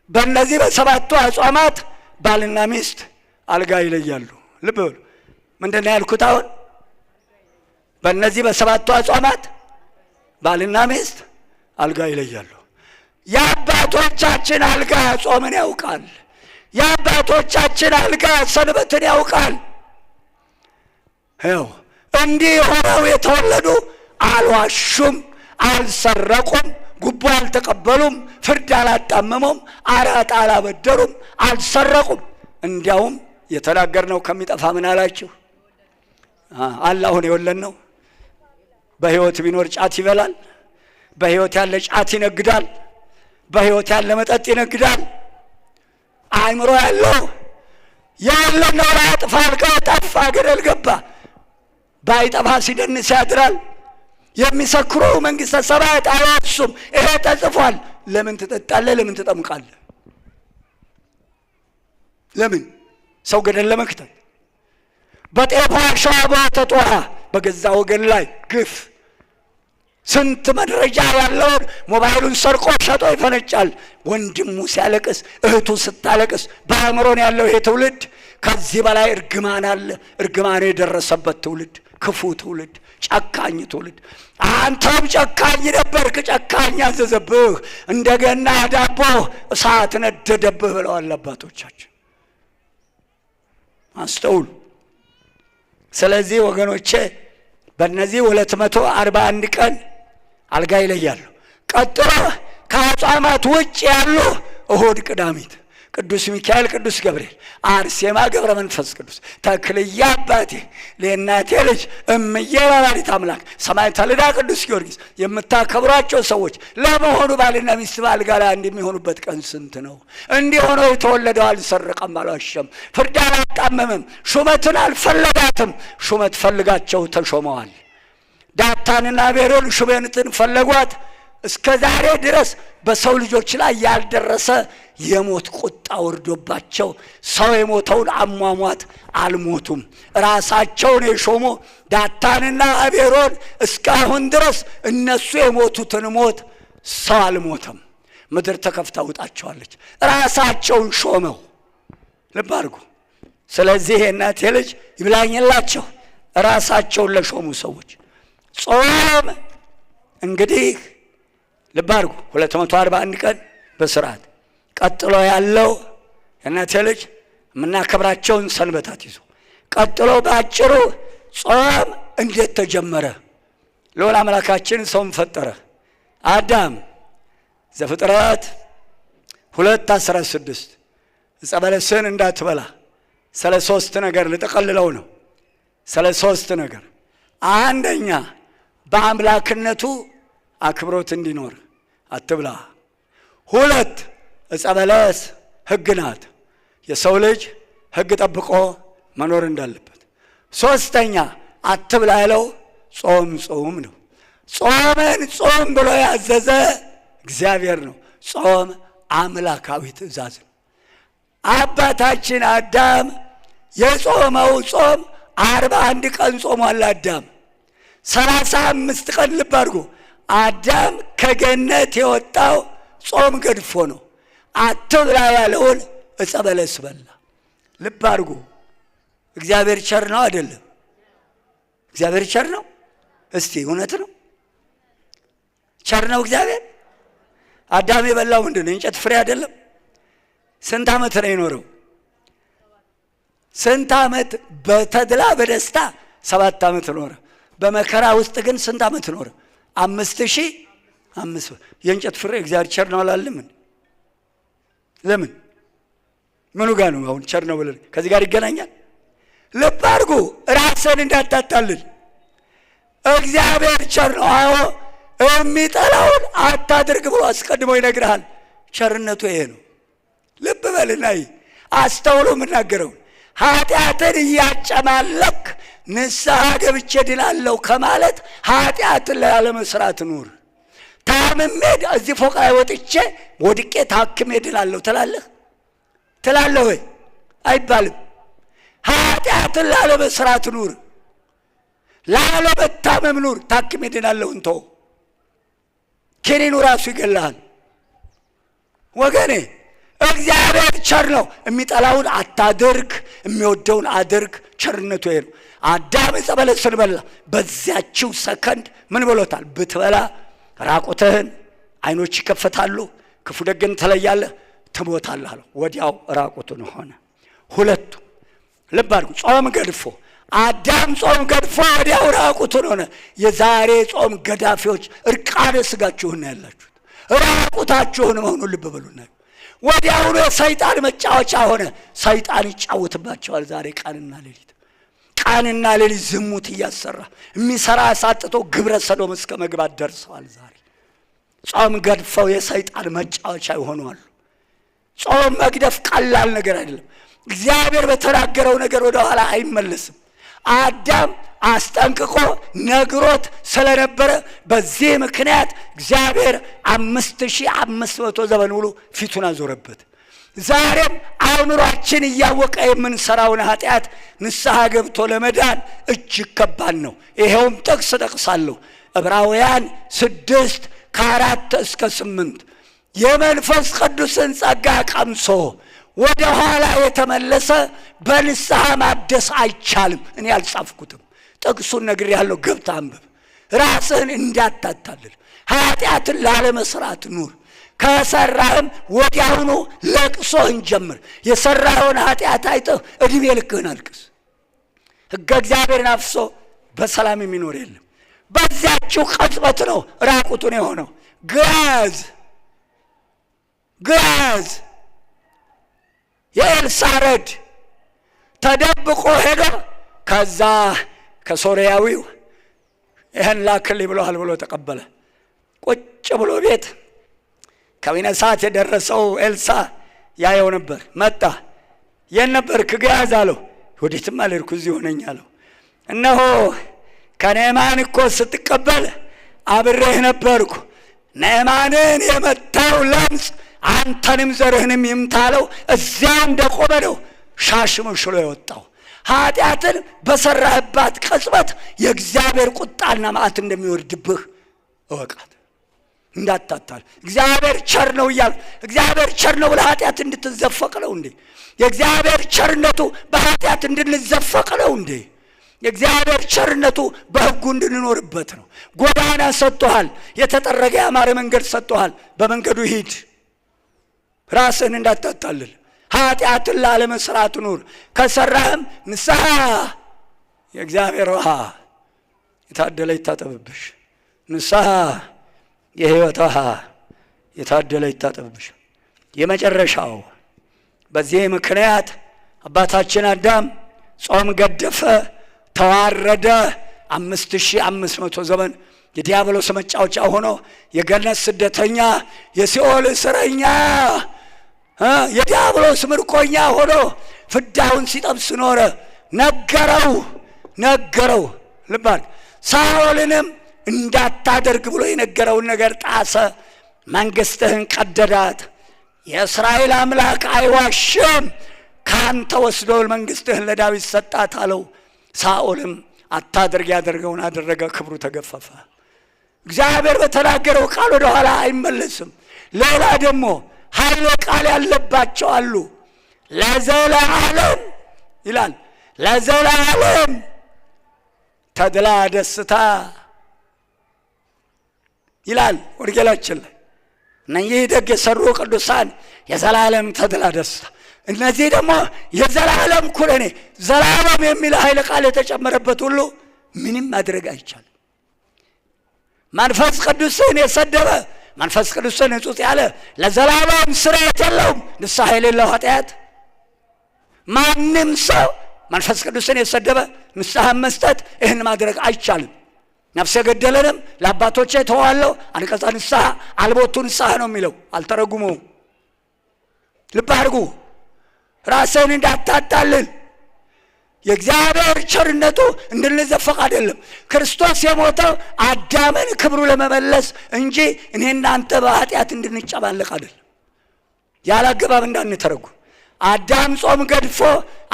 በእነዚህ በሰባቱ አጽዋማት ባልና ሚስት አልጋ ይለያሉ። ልብ በሉ። ምንድነው ያልኩት አሁን? በእነዚህ በሰባቱ አጽዋማት ባልና ሚስት አልጋ ይለያሉ። የአባቶቻችን አልጋ ጾምን ያውቃል። የአባቶቻችን አልጋ ሰንበትን ያውቃል። ይኸው እንዲህ ሆነው የተወለዱ አልዋሹም፣ አልሰረቁም፣ ጉቦ አልተቀበሉም፣ ፍርድ አላጣመሙም፣ አራጣ አላበደሩም፣ አልሰረቁም። እንዲያውም የተናገርነው ከሚጠፋ ምን አላችሁ? አለ አሁን የወለድነው በሕይወት ቢኖር ጫት ይበላል። በሕይወት ያለ ጫት ይነግዳል። በሕይወት ያለ መጠጥ ይነግዳል። አእምሮ ያለው ያለነው አጥፋ አልጋ ጠፋ ገደል ገባ። ባይጠፋ ሲደንስ ያድራል። የሚሰክሩ መንግሥተ ሰማያት አይወርሱም። ይሄ ተጽፏል። ለምን ትጠጣለህ? ለምን ትጠምቃለህ? ለምን ሰው ገደል ለመክተት? በጤፏ ሸዋ በወተት ውሃ በገዛ ወገን ላይ ግፍ። ስንት መረጃ ያለውን ሞባይሉን ሰርቆ ሸጦ ይፈነጫል። ወንድሙ ሲያለቅስ፣ እህቱ ስታለቅስ በአእምሮን ያለው ይሄ ትውልድ። ከዚህ በላይ እርግማን አለ። እርግማን የደረሰበት ትውልድ፣ ክፉ ትውልድ፣ ጨካኝ ትውልድ። አንተም ጨካኝ ነበርክ፣ ጨካኝ አዘዘብህ። እንደገና ዳቦ እሳት ነደደብህ ብለዋል አባቶቻችን። አስተውሉ። ስለዚህ ወገኖቼ በእነዚህ 241 ቀን አልጋ ይለያሉ። ቀጥሎ ከአጽዋማት ውጭ ያሉ እሁድ፣ ቅዳሚት፣ ቅዱስ ሚካኤል፣ ቅዱስ ገብርኤል፣ አርሴማ ገብረ መንፈስ ቅዱስ፣ ተክልያ አባቴ፣ ለእናቴ ልጅ እምዬ ወላዲተ አምላክ፣ ሰማዕተ ልዳ ቅዱስ ጊዮርጊስ የምታከብሯቸው ሰዎች ለመሆኑ ባልና ሚስት በአልጋ ላይ አንድ የሚሆኑበት ቀን ስንት ነው? እንዲህ ሆኖ የተወለደው አልሰረቀም፣ አልዋሸም፣ ፍርድ አላጣመምም፣ ሹመትን አልፈለጋትም። ሹመት ፈልጋቸው ተሾመዋል። ዳታንና አቤሮን ሹመትን ፈለጓት። እስከ ዛሬ ድረስ በሰው ልጆች ላይ ያልደረሰ የሞት ቁጣ ወርዶባቸው ሰው የሞተውን አሟሟት አልሞቱም። ራሳቸውን የሾሙ ዳታንና አቤሮን እስካሁን ድረስ እነሱ የሞቱትን ሞት ሰው አልሞተም። ምድር ተከፍታ ውጣቸዋለች። ራሳቸውን ሾመው። ልብ አድርጉ። ስለዚህ የእናቴ ልጅ ይብላኝላቸው ራሳቸውን ለሾሙ ሰዎች ጾም እንግዲህ ልብ አድርጉ፣ 241 ቀን በስርዓት ቀጥሎ ያለው የእናቴ ልጅ የምናከብራቸውን ሰንበታት ይዞ ቀጥሎ በአጭሩ ጾም እንዴት ተጀመረ? ልዑል አምላካችን ሰውን ፈጠረ። አዳም ዘፍጥረት 2:16 ዕፀ በለስን እንዳትበላ ስለ ሶስት ነገር ልጠቀልለው ነው። ስለ ሶስት ነገር፣ አንደኛ በአምላክነቱ አክብሮት እንዲኖር አትብላ። ሁለት፣ ዕፀ በለስ ሕግ ናት። የሰው ልጅ ሕግ ጠብቆ መኖር እንዳለበት። ሶስተኛ አትብላ ያለው ጾም ጾም ነው። ጾምን ጾም ብሎ ያዘዘ እግዚአብሔር ነው። ጾም አምላካዊ ትእዛዝ ነው። አባታችን አዳም የጾመው ጾም 41 ቀን ጾሟል። አዳም 35 ቀን፣ ልብ አድርጎ፣ አዳም ከገነት የወጣው ጾም ገድፎ ነው። አትብላ ያለውን ዕፀ በለስ በላ። ልብ አድርጎ፣ እግዚአብሔር ቸር ነው አይደለም? እግዚአብሔር ቸር ነው? እስቲ እውነት ነው? ቸር ነው እግዚአብሔር? አዳም የበላው ምንድን ነው? የእንጨት ፍሬ አይደለም? ስንት ዓመት ነው የኖረው? ስንት ዓመት በተድላ በደስታ? 7 ዓመት ኖረ። በመከራ ውስጥ ግን ስንት ዓመት ኖረ? 5500። የእንጨት ፍሬ እግዚአብሔር ቸር ነው አላለም? ለምን? ምኑ ጋር ነው አሁን ቸር ነው ብለን ከዚህ ጋር ይገናኛል? ልብ አድርጉ፣ ራስን እንዳታታልል። እግዚአብሔር ቸር ነው። አዎ፣ የሚጠላውን አታድርግ ብሎ አስቀድሞ ይነግርሃል። ቸርነቱ ይሄ ነው። ልብ በልና አስተውሎ የምናገረውን። ኃጢአትን እያጨማለክ ንስሐ ገብቼ ድናለሁ ከማለት ኃጢአትን ላለመስራት ኑር። ታምሜ እዚህ ፎቅ ላይ ወጥቼ ወድቄ ታክሜ ድናለሁ ትላለህ ትላለህ ወይ? አይባልም። ኃጢአትን ላለመስራት ኑር፣ ላለመታመም ኑር። ታክሜ ድናለሁ እንተው። ኪኒኑ ራሱ ይገልሃል። ወገኔ፣ እግዚአብሔር ቸር ነው። የሚጠላውን አታድርግ፣ የሚወደውን አድርግ። ቸርነቱ ይሄ ነው። አዳም ዕፀ በለስን በላ። በዚያችው ሰከንድ ምን ብሎታል? ብትበላ ራቁትህን፣ አይኖች ይከፈታሉ፣ ክፉ ደግን ትለያለህ፣ ትሞታለህ አለው። ወዲያው ራቁቱን ሆነ። ሁለቱ ልብ አድርጉ። ጾም ገድፎ፣ አዳም ጾም ገድፎ ወዲያው ራቁቱን ሆነ። የዛሬ ጾም ገዳፊዎች እርቃነ ስጋችሁን ያላችሁት፣ ራቁታችሁን መሆኑን ልብ በሉና። ወዲያውኑ የሰይጣን መጫወቻ ሆነ። ሰይጣን ይጫወትባቸዋል። ዛሬ ቀንና ሌሊት፣ ቀንና ሌሊት ዝሙት እያሰራ፣ የሚሰራ አሳጥቶ ግብረ ሰዶም እስከ መግባት ደርሰዋል። ዛሬ ጾም ገድፈው የሰይጣን መጫወቻ ይሆናሉ። ጾም መግደፍ ቀላል ነገር አይደለም። እግዚአብሔር በተናገረው ነገር ወደ ኋላ አይመለስም። አዳም አስጠንቅቆ ነግሮት ስለነበረ በዚህ ምክንያት እግዚአብሔር 5500 ዘመን ሙሉ ፊቱን አዞረበት። ዛሬም አእምሯችን እያወቀ የምንሰራውን ኃጢአት ንስሐ ገብቶ ለመዳን እጅግ ከባድ ነው። ይኸውም ጥቅስ ጠቅሳለሁ። ዕብራውያን 6 ከ4 እስከ 8፣ የመንፈስ ቅዱስን ጸጋ ቀምሶ ወደ ኋላ የተመለሰ በንስሐ ማደስ አይቻልም። እኔ አልጻፍኩትም። ጥቅሱን ነግሬሃለሁ። ገብተህ አንብብ። ራስህን እንዳታታልል፣ ኃጢአትን ላለመስራት ኑር። ከሰራህም ወዲያውኑ ለቅሶህን ጀምር። የሰራኸውን ኃጢአት አይተህ እድሜ ልክህን አልቅስ። ሕገ እግዚአብሔርን አፍሶ በሰላም የሚኖር የለም። በዚያችው ቅጽበት ነው ራቁቱን የሆነው። ግያዝ፣ ግያዝ። የኤልሳዕ ረድ ተደብቆ ሄዶ ከዛ ከሶርያዊው ይህን ላክልኝ ብሎሃል ብሎ ተቀበለ። ቁጭ ብሎ ቤት ከዊነ ሰዓት የደረሰው ኤልሳዕ ያየው ነበር። መጣ። የት ነበርክ ግያዝ አለው። ወዴትም አልሄድኩ እዚሁ ነኝ አለው። እነሆ ከንዕማን እኮ ስትቀበል አብሬህ ነበርኩ። ንዕማንን የመታው ለምጽ አንተንም ዘርህንም ይምታለው። እዚያ እንደቆመ ነው ሻሽ ምሽሎ የወጣው። ኃጢአትን በሰራህባት ቅጽበት የእግዚአብሔር ቁጣና መዓት እንደሚወርድብህ እወቃት። እንዳታታል። እግዚአብሔር ቸር ነው እያል እግዚአብሔር ቸር ነው ብለህ ኃጢአት እንድትዘፈቅ ነው እንዴ? የእግዚአብሔር ቸርነቱ በኃጢአት እንድንዘፈቅ ነው እንዴ? የእግዚአብሔር ቸርነቱ በሕጉ እንድንኖርበት ነው። ጎዳና ሰጥቶሃል። የተጠረገ ያማረ መንገድ ሰጥቶሃል። በመንገዱ ሂድ። ራስህን እንዳታታልል። ኃጢአትን ላለመስራት ኑር። ከሰራህም ንስሐ፣ የእግዚአብሔር ውሃ የታደለ ይታጠብብሽ። ንስሐ የሕይወት ውሃ የታደለ ይታጠብብሽ። የመጨረሻው በዚህ ምክንያት አባታችን አዳም ጾም ገደፈ፣ ተዋረደ። 5500 ዘመን የዲያብሎስ መጫወቻ ሆኖ የገነት ስደተኛ፣ የሲኦል እስረኛ፣ የዲያብሎስ ምርኮኛ ሆኖ ፍዳውን ሲጠብስ ኖረ። ነገረው ነገረው። ልባል ሳኦልንም እንዳታደርግ ብሎ የነገረውን ነገር ጣሰ። መንግስትህን ቀደዳት። የእስራኤል አምላክ አይዋሽም፣ ካንተ ወስዶ መንግስትህን ለዳዊት ሰጣት አለው። ሳኦልም አታድርግ ያደርገውን አደረገ፣ ክብሩ ተገፈፈ። እግዚአብሔር በተናገረው ቃል ወደ ኋላ አይመለስም። ሌላ ደግሞ ኃይለ ቃል ያለባቸው አሉ። ለዘለዓለም ይላል፣ ለዘለዓለም ተድላ ደስታ ይላል ወንጌላችን ላይ። እነዚህ ደግ የሰሩ ቅዱሳን የዘላለም ተድላ ደስታ፣ እነዚህ ደግሞ የዘላለም ኩነኔ። ዘላለም የሚል ኃይለ ቃል የተጨመረበት ሁሉ ምንም ማድረግ አይቻልም። መንፈስ ቅዱስን የሰደበ፣ መንፈስ ቅዱስን ንጹሕ ያለ ለዘላለም ስርየት የለውም። ንስሐ የሌለው ኃጢአት። ማንም ሰው መንፈስ ቅዱስን የሰደበ ንስሐ መስጠት ይህን ማድረግ አይቻልም። ነፍሰ ገደለንም ለአባቶቼ ተዋለው አንቀጸ ንስሐ አልቦቱ ንስሐ ነው የሚለው፣ አልተረጉመውም። ልብ አድርጉ፣ ራስህን እንዳታታልል። የእግዚአብሔር ቸርነቱ እንድንዘፈቅ አይደለም። ክርስቶስ የሞተው አዳምን ክብሩ ለመመለስ እንጂ እኔ እናንተ በኃጢአት እንድንጨማለቅ አይደለም። ያለ አገባብ እንዳንተረጉም። አዳም ጾም ገድፎ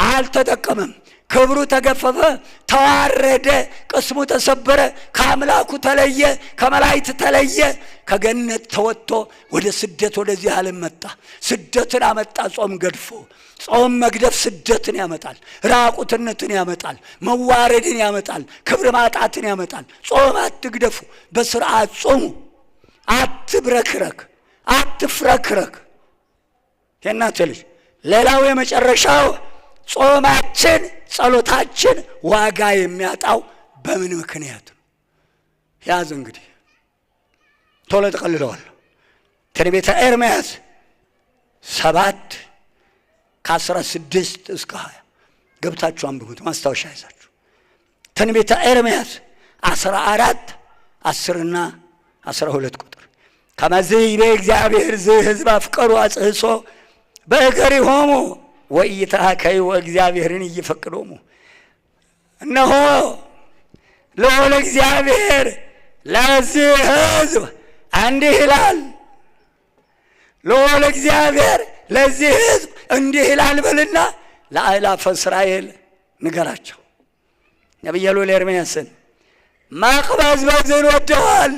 አልተጠቀመም። ክብሩ ተገፈፈ፣ ተዋረደ፣ ቅስሙ ተሰበረ፣ ከአምላኩ ተለየ፣ ከመላእክት ተለየ፣ ከገነት ተወጥቶ ወደ ስደት ወደዚህ ዓለም መጣ። ስደትን አመጣ ጾም ገድፎ። ጾም መግደፍ ስደትን ያመጣል፣ ራቁትነትን ያመጣል፣ መዋረድን ያመጣል፣ ክብር ማጣትን ያመጣል። ጾም አትግደፉ፣ በስርዓት ጾሙ። አትብረክረክ፣ አትፍረክረክ። የእናቴ ልጅ፣ ሌላው የመጨረሻው ጾማችን ጸሎታችን ዋጋ የሚያጣው በምን ምክንያት ነው? ያዝ እንግዲህ ቶሎ ጠቀልለዋል። ትንቢተ ኤርምያስ 7 ከ16 እስከ 20 ገብታችሁ አንብቡት፣ ማስታወሻ ይዛችሁ። ትንቢተ ኤርምያስ 14 10ና 12 ቁጥር ከመዝ ይቤ እግዚአብሔር ዝ ህዝብ አፍቀሩ አጽህሶ በእገሪሆሙ ወኢይትሃከዩ እግዚአብሔርን እይፈቅዶሙ። እነሆ ልዑል እግዚአብሔር ለዚህ ህዝብ እንዲህ ይላል። ልዑል እግዚአብሔር ለዚህ ህዝብ እንዲህ ይላል በልና ለአእላፈ እስራኤል ንገራቸው። ነቢየ ልዑል ኤርምያስን ማቅበዝበዝን ወደዋል።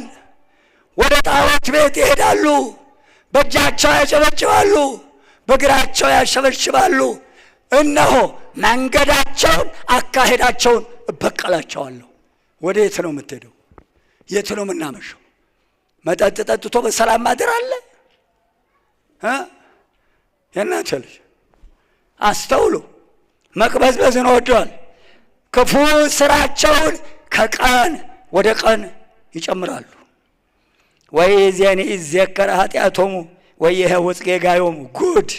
ወደ ጣዖት ቤት ይሄዳሉ። በእጃቸው ያጨበጭባሉ፣ በእግራቸው ያሸበሽባሉ። እነሆ መንገዳቸውን አካሄዳቸውን እበቀላቸዋለሁ። ወደ የት ነው የምትሄደው? የት ነው የምናመሸው? መጠጥ ጠጥቶ በሰላም ማደር አለ? የእናንተ ልጅ አስተውሉ። መቅበዝበዝን ወደዋል። ክፉ ስራቸውን ከቀን ወደ ቀን ይጨምራሉ። ወይ ዜኒ ይዘከር ኃጢአቶሙ ወይ ይሄውፅ ጌጋዮሙ። ጉድ!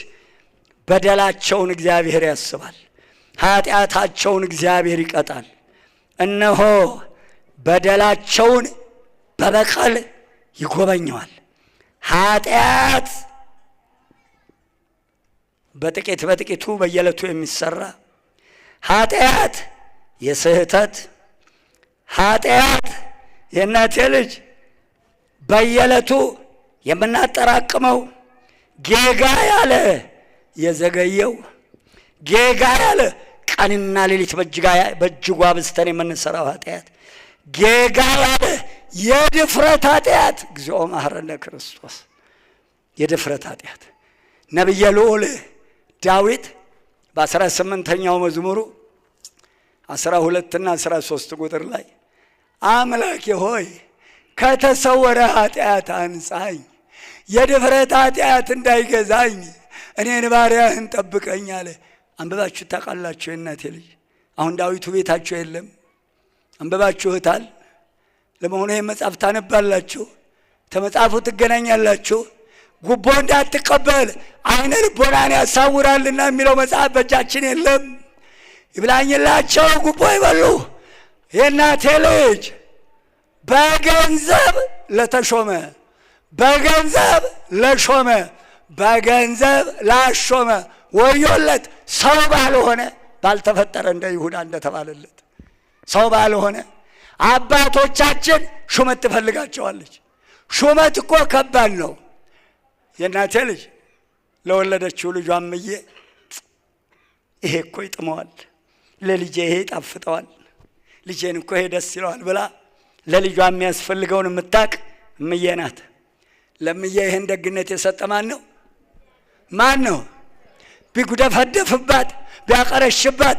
በደላቸውን እግዚአብሔር ያስባል፣ ኃጢአታቸውን እግዚአብሔር ይቀጣል። እነሆ በደላቸውን በበቀል ይጎበኘዋል። ኃጢአት በጥቂት በጥቂቱ በየዕለቱ የሚሰራ ኃጢአት፣ የስህተት ኃጢአት፣ የእናቴ ልጅ በየዕለቱ የምናጠራቅመው ጌጋ ያለ የዘገየው ጌጋ ያለ ቀንና ሌሊት በእጅጉ አብዝተን የምንሰራው ኃጢአት፣ ጌጋ ያለ የድፍረት ኃጢአት። እግዚኦ መሐረነ ክርስቶስ። የድፍረት ኃጢአት ነቢየ ልዑል ዳዊት በ18ኛው መዝሙሩ 12ና 13 ቁጥር ላይ አምላኬ ሆይ ከተሰወረ ኃጢአት አንጻኝ፣ የድፍረት ኃጢአት እንዳይገዛኝ እኔን ባሪያህን ጠብቀኝ አለ። አንብባችሁ ታውቃላችሁ? የእናቴ ልጅ አሁን ዳዊቱ ቤታችሁ የለም? አንብባችሁታል? ለመሆኑ ይህን መጽሐፍ ታነባላችሁ? ተመጽሐፉ ትገናኛላችሁ? ጉቦ እንዳትቀበል አይነ ልቦናን ያሳውራልና የሚለው መጽሐፍ በእጃችን የለም። ይብላኝላቸው ጉቦ ይበሉ። የእናቴ ልጅ በገንዘብ ለተሾመ፣ በገንዘብ ለሾመ፣ በገንዘብ ላሾመ ወዮለት። ሰው ባልሆነ ባልተፈጠረ እንደ ይሁዳ እንደተባለለት ሰው ባልሆነ። አባቶቻችን ሹመት ትፈልጋቸዋለች። ሹመት እኮ ከባድ ነው። የእናቴ ልጅ ለወለደችው ልጇ እምዬ ይሄ እኮ ይጥመዋል፣ ለልጄ ይሄ ይጣፍጠዋል፣ ልጄን እኮ ይሄ ደስ ይለዋል ብላ ለልጇ የሚያስፈልገውን የምታቅ እምዬ ናት። ለምዬ ይህን ደግነት የሰጠ ማን ነው? ማን ነው? ቢጉደፈደፍባት ቢያቀረሽባት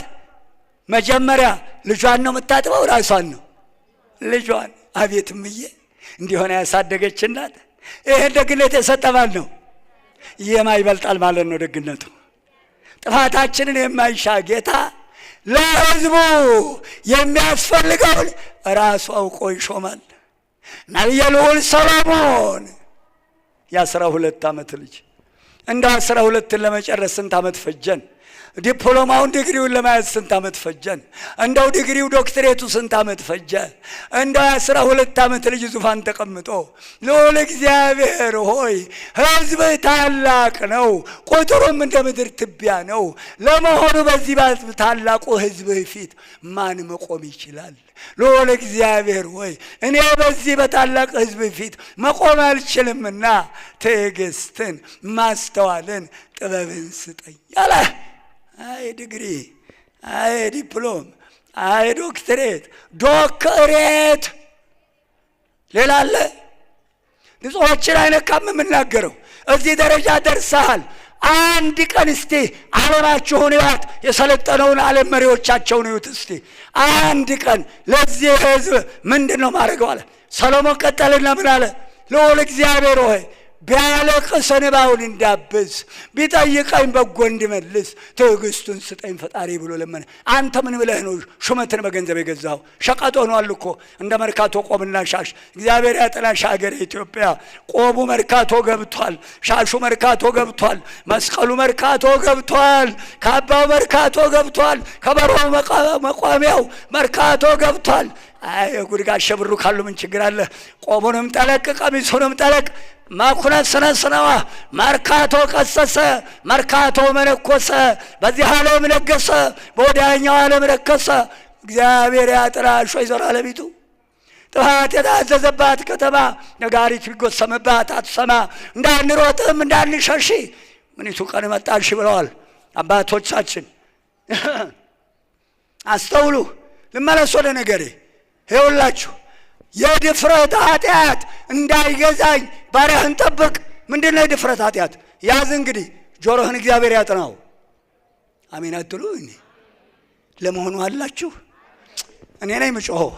መጀመሪያ ልጇን ነው የምታጥበው? ራሷን ነው? ልጇን። አቤት እምዬ እንዲሆነ ያሳደገች እናት። ይህን ደግነት የሰጠ ማን ነው? የማ ይበልጣል ማለት ነው ደግነቱ። ጥፋታችንን የማይሻ ጌታ ለሕዝቡ የሚያስፈልገውን ራሱ አውቆ ይሾማል። ነቢየ ልዑል ሰሎሞን የ12 ዓመት ልጅ፣ እንደ 12ን ለመጨረስ ስንት ዓመት ፈጀን? ዲፕሎማውን ዲግሪውን ለመያዝ ስንት ዓመት ፈጀን? እንደው ዲግሪው ዶክትሬቱ ስንት ዓመት ፈጀ? እንደው የ12 ዓመት ልጅ ዙፋን ተቀምጦ ልዑል እግዚአብሔር ሆይ ሕዝብህ ታላቅ ነው፣ ቁጥሩም እንደ ምድር ትቢያ ነው። ለመሆኑ በዚህ ታላቁ ሕዝብህ ፊት ማን መቆም ይችላል? ልዑል እግዚአብሔር ሆይ እኔ በዚህ በታላቅ ሕዝብ ፊት መቆም አልችልምና ትዕግስትን፣ ማስተዋልን፣ ጥበብን ስጠኝ አለ። አይ ዲግሪ፣ አይ ዲፕሎም፣ አይ ዶክትሬት፣ ዶክሬት ሌላ አለ። ንጹሖችን አይነካም የምናገረው። እዚህ ደረጃ ደርሰሃል። አንድ ቀን እስቲ ዓለማችሁን እዩት። የሰለጠነውን ዓለም መሪዎቻቸውን እዩት እስቲ። አንድ ቀን ለዚህ ሕዝብ ምንድን ነው ማድረገው አለ። ሰሎሞን ቀጠልና ምን አለ? ልዑል እግዚአብሔር ሆይ ቢያለቅስ እንባውን እንዳብስ፣ ቢጠይቀኝ በጎ እንድመልስ ትዕግስቱን ስጠኝ ፈጣሪ ብሎ ለመነ። አንተ ምን ብለህ ነው ሹመትን በገንዘብ የገዛኸው? ሸቀጥ ሆኗል እኮ እንደ መርካቶ ቆብና ሻሽ። እግዚአብሔር ያጥናሽ ሀገር ኢትዮጵያ። ቆቡ መርካቶ ገብቷል፣ ሻሹ መርካቶ ገብቷል፣ መስቀሉ መርካቶ ገብቷል፣ ካባው መርካቶ ገብቷል፣ ከበሮ መቋሚያው መርካቶ ገብቷል። አይ ጉድ! ጋሸ ብሩ ካሉ ምን ችግር አለ? ቆቡንም ጠለቅ ቀሚሱንም ጠለቅ ማኩነት ስነስነዋ መርካቶ ቀሰሰ፣ መርካቶ መነኮሰ፣ በዚህ ዓለም ነገሰ፣ በወዲያኛው ዓለም ረከሰ። እግዚአብሔር ያጥራሽ ወይዘሮ አለሚቱ። ጥፋት የታዘዘባት ከተማ ነጋሪት ቢጎሰምባት አትሰማ። እንዳንሮጥም እንዳንሸሽ ምኒቱ ቀን መጣሽ ብለዋል አባቶቻችን። አስተውሉ። ልመለስ ወደ ነገሬ። ይኸውላችሁ የድፍረት ኃጢአት እንዳይገዛኝ ባሪያህን ጠብቅ። ምንድን ነው የድፍረት ኃጢአት? ያዝ እንግዲህ ጆሮህን እግዚአብሔር ያጥናው። አሜን አትሉ? እኔ ለመሆኑ አላችሁ? እኔ ነኝ ምጮኸው።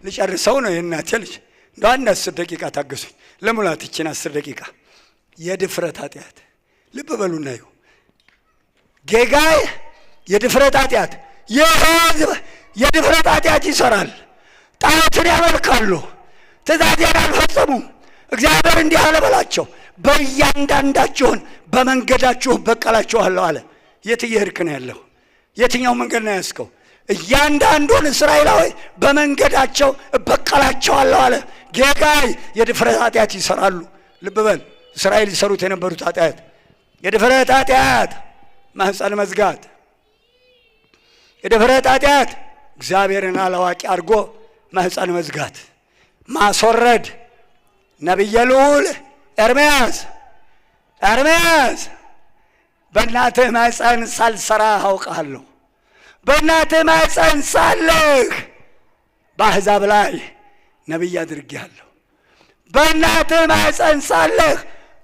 ልጨርሰው ነው የእናቴ ልጅ። እንደ አንድ 10 ደቂቃ ታገሱኝ። ለሙላት ይችን 10 ደቂቃ። የድፍረት ኃጢአት ልብ በሉና ይሁ ጌጋይ የድፍረት ኃጢአት የህዝብ የድፍረት ኃጢአት ይሰራል። ጣዖትን ያመልካሉ። ትእዛዜን አልፈጸሙም። እግዚአብሔር እንዲህ አለ በላቸው። በእያንዳንዳችሁን በመንገዳችሁ በቀላችኋለሁ አለ። የት እየሄድክ ነው ያለው? የትኛው መንገድ ነው ያዝከው? እያንዳንዱን እስራኤላዊ በመንገዳቸው እበቀላቸዋለሁ አለ። ጌጋይ የድፍረት ኃጢአት ይሰራሉ። ልብ በል፣ እስራኤል ይሰሩት የነበሩት ኃጢአት የድፍረት ኃጢአት ማህፀን መዝጋት፣ የድፍረት ኃጢአት እግዚአብሔርን አላዋቂ አድርጎ ማህፀን መዝጋት፣ ማስወረድ። ነቢየ ልዑል ኤርምያስ ኤርምያስ በእናትህ ማህፀን ሳልሰራህ አውቅሃለሁ፣ በእናትህ ማህፀን ሳለህ በአሕዛብ ላይ ነቢይ አድርጌሃለሁ፣ በእናትህ ማህፀን ሳለህ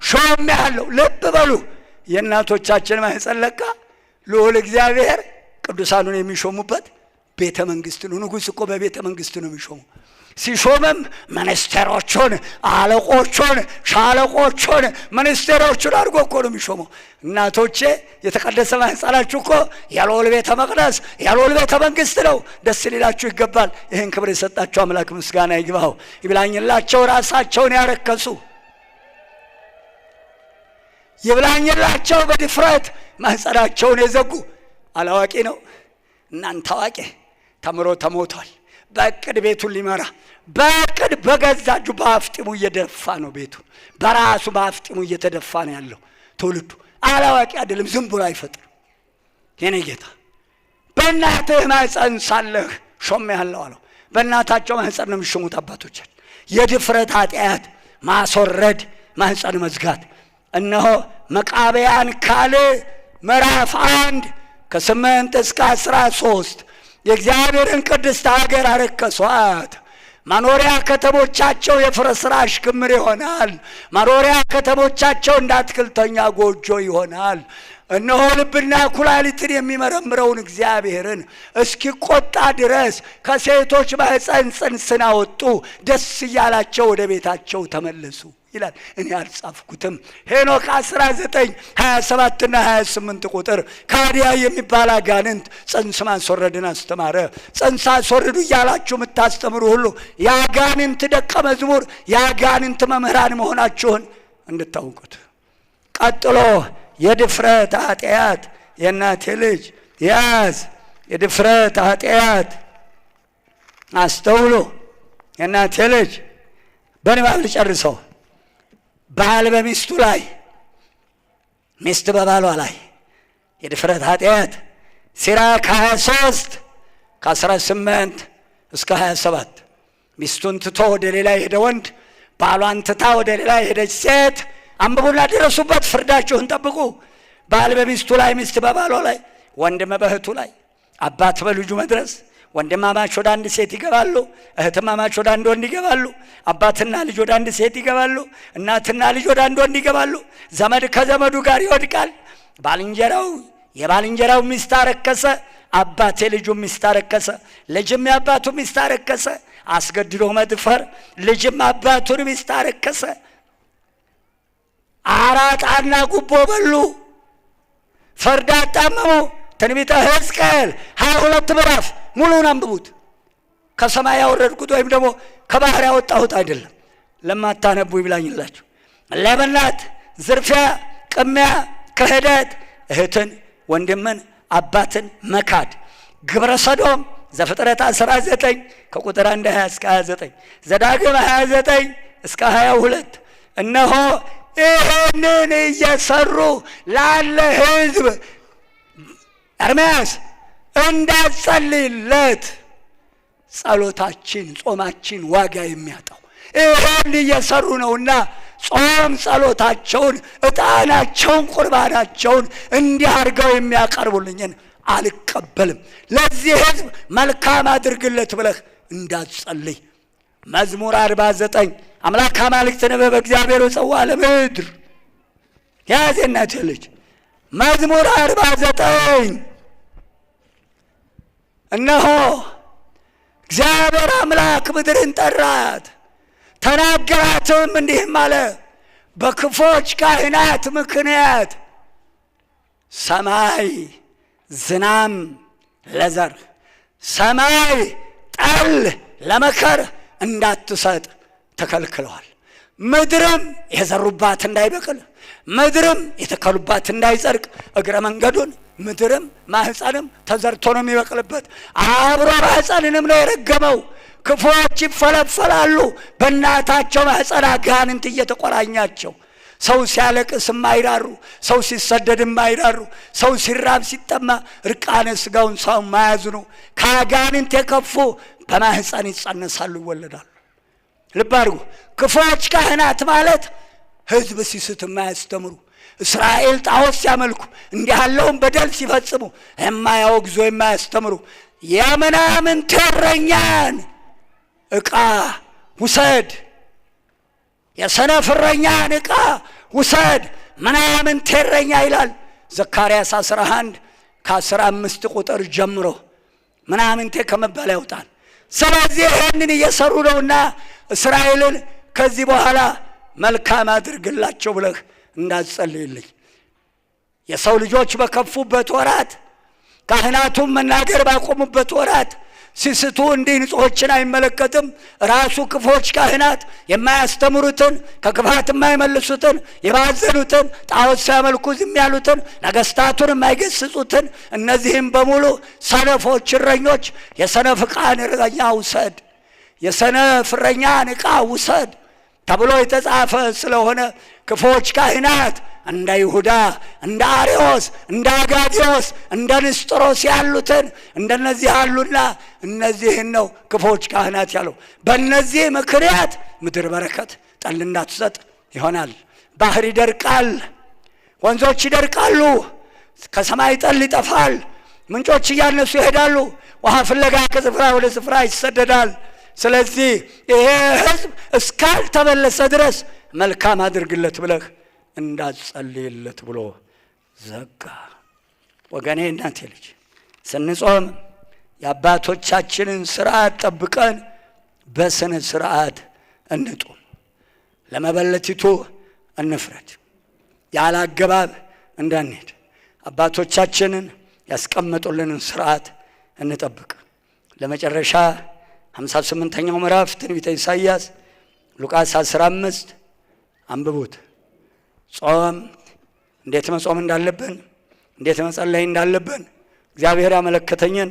ሾሜሃለሁ። ልብ በሉ፣ የእናቶቻችን ማህፀን ለካ ልዑል እግዚአብሔር ቅዱሳኑን የሚሾሙበት ቤተ መንግስት ነው። ንጉሥ እኮ በቤተ መንግስት ነው የሚሾሙ። ሲሾምም ሚኒስቴሮቹን፣ አለቆቹን፣ ሻለቆቹን፣ ሚኒስቴሮቹን አድርጎ እኮ ነው የሚሾመው። እናቶቼ የተቀደሰ ማህፀናችሁ እኮ የልዑል ቤተ መቅደስ የልዑል ቤተ መንግስት ነው። ደስ ሊላችሁ ይገባል። ይህን ክብር የሰጣችሁ አምላክ ምስጋና ይግባው። ይብላኝላቸው ራሳቸውን ያረከሱ፣ ይብላኝላቸው በድፍረት ማህፀናቸውን የዘጉ። አላዋቂ ነው እናንተ አዋቂ ተምሮ ተሞቷል። በእቅድ ቤቱን ሊመራ በእቅድ በገዛ እጁ በአፍጢሙ እየደፋ ነው ቤቱን፣ በራሱ በአፍጢሙ እየተደፋ ነው ያለው ትውልዱ። አላዋቂ አይደለም፣ ዝም ብሎ አይፈጥርም። የኔ ጌታ በእናትህ ማህፀን ሳለህ ሾሜሃለሁ አለው። በእናታቸው ማህፀን ነው የሚሾሙት አባቶቻችን። የድፍረት ኃጢአት ማስወረድ፣ ማህፀን መዝጋት። እነሆ መቃብያን ካልዕ ምዕራፍ 1 ከ8 እስከ 13 የእግዚአብሔርን ቅድስት ሀገር አረከሷት። መኖሪያ ከተሞቻቸው የፍርስራሽ ክምር ይሆናል። መኖሪያ ከተሞቻቸው እንደ አትክልተኛ ጎጆ ይሆናል። እነሆ ልብና ኩላሊትን የሚመረምረውን እግዚአብሔርን እስኪቆጣ ድረስ ከሴቶች ማህፀን ጽንስን አወጡ፣ ደስ እያላቸው ወደ ቤታቸው ተመለሱ ይላል። እኔ አልጻፍኩትም። ሄኖክ 19 27 እና 28 ቁጥር ካዲያ የሚባል አጋንንት ጽንስ ማስወረድን አስተማረ። ጽንስ አስወርዱ እያላችሁ የምታስተምሩ ሁሉ የአጋንንት ደቀ መዝሙር የአጋንንት መምህራን መሆናችሁን እንድታውቁት። ቀጥሎ የድፍረት ኃጢአት የእናቴ ልጅ ያዝ። የድፍረት ኃጢአት አስተውሎ የእናቴ ልጅ በንባብ ልጨርሰው። ባል በሚስቱ ላይ፣ ሚስት በባሏ ላይ የድፍረት ኃጢአት ሲራክ 23 ከ18 እስከ 27 ሚስቱን ትቶ ወደ ሌላ የሄደ ወንድ፣ ባሏን ትታ ወደ ሌላ የሄደች ሴት፣ አንብቡና ድረሱበት፣ ፍርዳችሁን ጠብቁ። ባል በሚስቱ ላይ፣ ሚስት በባሏ ላይ፣ ወንድም በእህቱ ላይ፣ አባት በልጁ መድረስ፣ ወንድማማች ወደ አንድ ሴት ይገባሉ፣ እህትማማች ወደ አንድ ወንድ ይገባሉ፣ አባትና ልጅ ወደ አንድ ሴት ይገባሉ፣ እናትና ልጅ ወደ አንድ ወንድ ይገባሉ። ዘመድ ከዘመዱ ጋር ይወድቃል። ባልንጀራው የባልንጀራው ሚስት አረከሰ፣ አባት የልጁ ሚስት አረከሰ፣ ልጅም የአባቱ ሚስት አረከሰ። አስገድዶ መድፈር፣ ልጅም አባቱን ሚስት አረከሰ። አራጣና ጉቦ በሉ፣ ፍርድ አጣመሙ። ትንቢተ ሕዝቅኤል 22 ምዕራፍ ሙሉውን አንብቡት። ከሰማይ ያወረድኩት ወይም ደግሞ ከባህር ያወጣሁት አይደለም። ለማታነቡ ይብላኝላችሁ። ሌብነት፣ ዝርፊያ፣ ቅሚያ፣ ክህደት፣ እህትን፣ ወንድምን፣ አባትን መካድ፣ ግብረ ሰዶም ዘፍጥረት 19 ከቁጥር 1 20 እስከ 29፣ ዘዳግም 29 እስከ 22። እነሆ ይህንን እየሰሩ ላለ ሕዝብ ኤርምያስ እንዳትጸልይለት ጸሎታችን ጾማችን ዋጋ የሚያጣው ይህን እየሰሩ ነውና ጾም ጸሎታቸውን ዕጣናቸውን ቁርባናቸውን እንዲህ አድርገው የሚያቀርቡልኝን አልቀበልም። ለዚህ ሕዝብ መልካም አድርግለት ብለህ እንዳትጸልይ። መዝሙር 49 አምላክ አማልክት ነበ በእግዚአብሔር ወፀዋ ለምድር። ያዝ የእናቴ ልጅ። መዝሙር 49 እነሆ እግዚአብሔር አምላክ ምድርን ጠራት፣ ተናገራትም፣ እንዲህም አለ፣ በክፎች ካህናት ምክንያት ሰማይ ዝናም ለዘር ሰማይ ጠል ለመከር እንዳትሰጥ ተከልክለዋል። ምድርም የዘሩባት እንዳይበቅል፣ ምድርም የተከሉባት እንዳይጸድቅ፣ እግረ መንገዱን ምድርም ማህፀንም ተዘርቶ ነው የሚበቅልበት። አብሮ ማህፀንንም ነው የረገመው። ክፉዎች ይፈለፈላሉ በእናታቸው ማህፀን አጋንንት እየተቆራኛቸው። ሰው ሲያለቅስ የማይራሩ፣ ሰው ሲሰደድ የማይራሩ፣ ሰው ሲራብ ሲጠማ እርቃነ ስጋውን ሰው የማያዝኑ ከአጋንንት የከፉ በማህፀን ይጸነሳሉ፣ ይወለዳሉ። ልብ አድርጉ። ክፉዎች ካህናት ማለት ሕዝብ ሲስት የማያስተምሩ፣ እስራኤል ጣዖት ሲያመልኩ እንዲህ ያለውን በደል ሲፈጽሙ የማያወግዙ፣ የማያስተምሩ፣ የምናምንቴ እረኛን ዕቃ ውሰድ፣ የሰነፍ እረኛን ዕቃ ውሰድ፣ ምናምንቴ እረኛ ይላል ዘካርያስ 11 ከ15 ቁጥር ጀምሮ። ምናምንቴ ከመባል ያውጣል። ስለዚህ ይህንን እየሰሩ ነውና እስራኤልን ከዚህ በኋላ መልካም አድርግላቸው ብለህ እንዳትጸልይልኝ። የሰው ልጆች በከፉበት ወራት፣ ካህናቱም መናገር ባቆሙበት ወራት ሲስቱ እንዲህ ንጹሖችን አይመለከትም። ራሱ ክፉዎች ካህናት የማያስተምሩትን፣ ከክፋት የማይመልሱትን፣ የባዘኑትን፣ ጣዖት ሲያመልኩ ዝም ያሉትን፣ ነገስታቱን የማይገስጹትን፣ እነዚህም በሙሉ ሰነፎች እረኞች፣ የሰነፍ ዕቃን እረኛ ውሰድ፣ የሰነፍ እረኛን ዕቃ ውሰድ ተብሎ የተጻፈ ስለሆነ ክፉዎች ካህናት እንደ ይሁዳ፣ እንደ አርዮስ፣ እንደ አጋዲዮስ፣ እንደ ንስጥሮስ ያሉትን እንደነዚህ አሉና እነዚህን ነው ክፉዎች ካህናት ያለው። በእነዚህ ምክንያት ምድር በረከት ጠል እንዳትሰጥ ይሆናል። ባህር ይደርቃል፣ ወንዞች ይደርቃሉ፣ ከሰማይ ጠል ይጠፋል፣ ምንጮች እያነሱ ይሄዳሉ፣ ውሃ ፍለጋ ከስፍራ ወደ ስፍራ ይሰደዳል። ስለዚህ ይሄ ሕዝብ እስካልተመለሰ ድረስ መልካም አድርግለት ብለህ እንዳትጸልይለት ብሎ ዘጋ። ወገኔ፣ እናቴ ልጅ፣ ስንጾም የአባቶቻችንን ስርዓት ጠብቀን በስነ ስርዓት እንጡም። ለመበለቲቱ እንፍረድ፣ ያለ አገባብ እንዳንሄድ አባቶቻችንን ያስቀመጡልንን ስርዓት እንጠብቅ። ለመጨረሻ 58ኛው ምዕራፍ ትንቢተ ኢሳይያስ፣ ሉቃስ 15 አንብቡት። ጾም እንዴት መጾም እንዳለብን፣ እንዴት መጸለይ እንዳለብን እግዚአብሔር ያመለከተኝን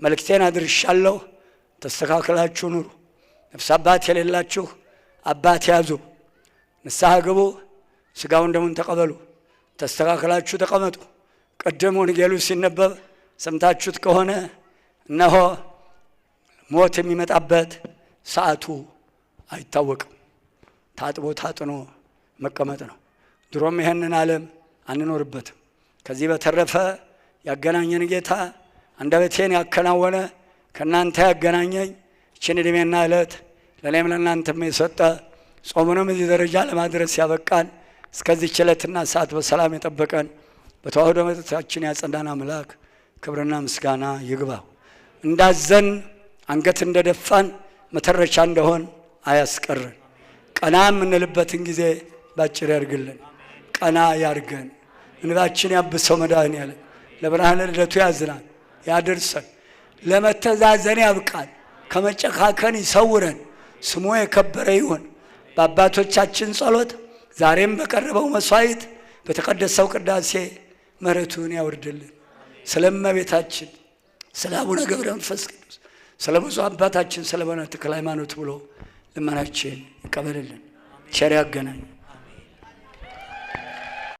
መልእክቴን አድርሻለሁ። ተስተካክላችሁ ኑሩ። ነፍስ አባት የሌላችሁ አባት ያዙ። ንስሐ ግቡ። ስጋውን ደሙን ተቀበሉ። ተስተካክላችሁ ተቀመጡ። ቅድም ወንጌሉ ሲነበብ ሰምታችሁት ከሆነ እነሆ ሞት የሚመጣበት ሰዓቱ አይታወቅም። ታጥቦ ታጥኖ መቀመጥ ነው። ድሮም ይሄንን ዓለም አንኖርበትም። ከዚህ በተረፈ ያገናኘን ጌታ፣ አንደበቴን ያከናወነ፣ ከእናንተ ያገናኘኝ፣ ይችን ዕድሜና ዕለት ለእኔም ለእናንተም የሰጠ፣ ጾሙንም እዚህ ደረጃ ለማድረስ ያበቃን፣ እስከዚህች ዕለትና ሰዓት በሰላም የጠበቀን፣ በተዋህዶ እምነታችን ያጸናን አምላክ ክብርና ምስጋና ይግባው። እንዳዘን አንገት እንደደፋን መተረቻ እንደሆን አያስቀረን። ቀና የምንልበትን ጊዜ ባጭር ያርግልን። ቀና ያርገን። እንባችን ያብሰው መድኃኔዓለም። ለብርሃነ ልደቱ ያዝናል ያድርሰን። ለመተዛዘን ያብቃን። ከመጨካከን ይሰውረን። ስሙ የከበረ ይሁን። በአባቶቻችን ጸሎት ዛሬም በቀረበው መስዋዕት በተቀደሰው ቅዳሴ ምሕረቱን ያውርድልን። ስለ እመቤታችን፣ ስለ አቡነ ገብረ መንፈስ ቅዱስ፣ ስለ ብፁዕ አባታችን ስለ አቡነ ተክለ ሃይማኖት ብሎ ልመናችን ይቀበልልን። ቸር ያገናኝ።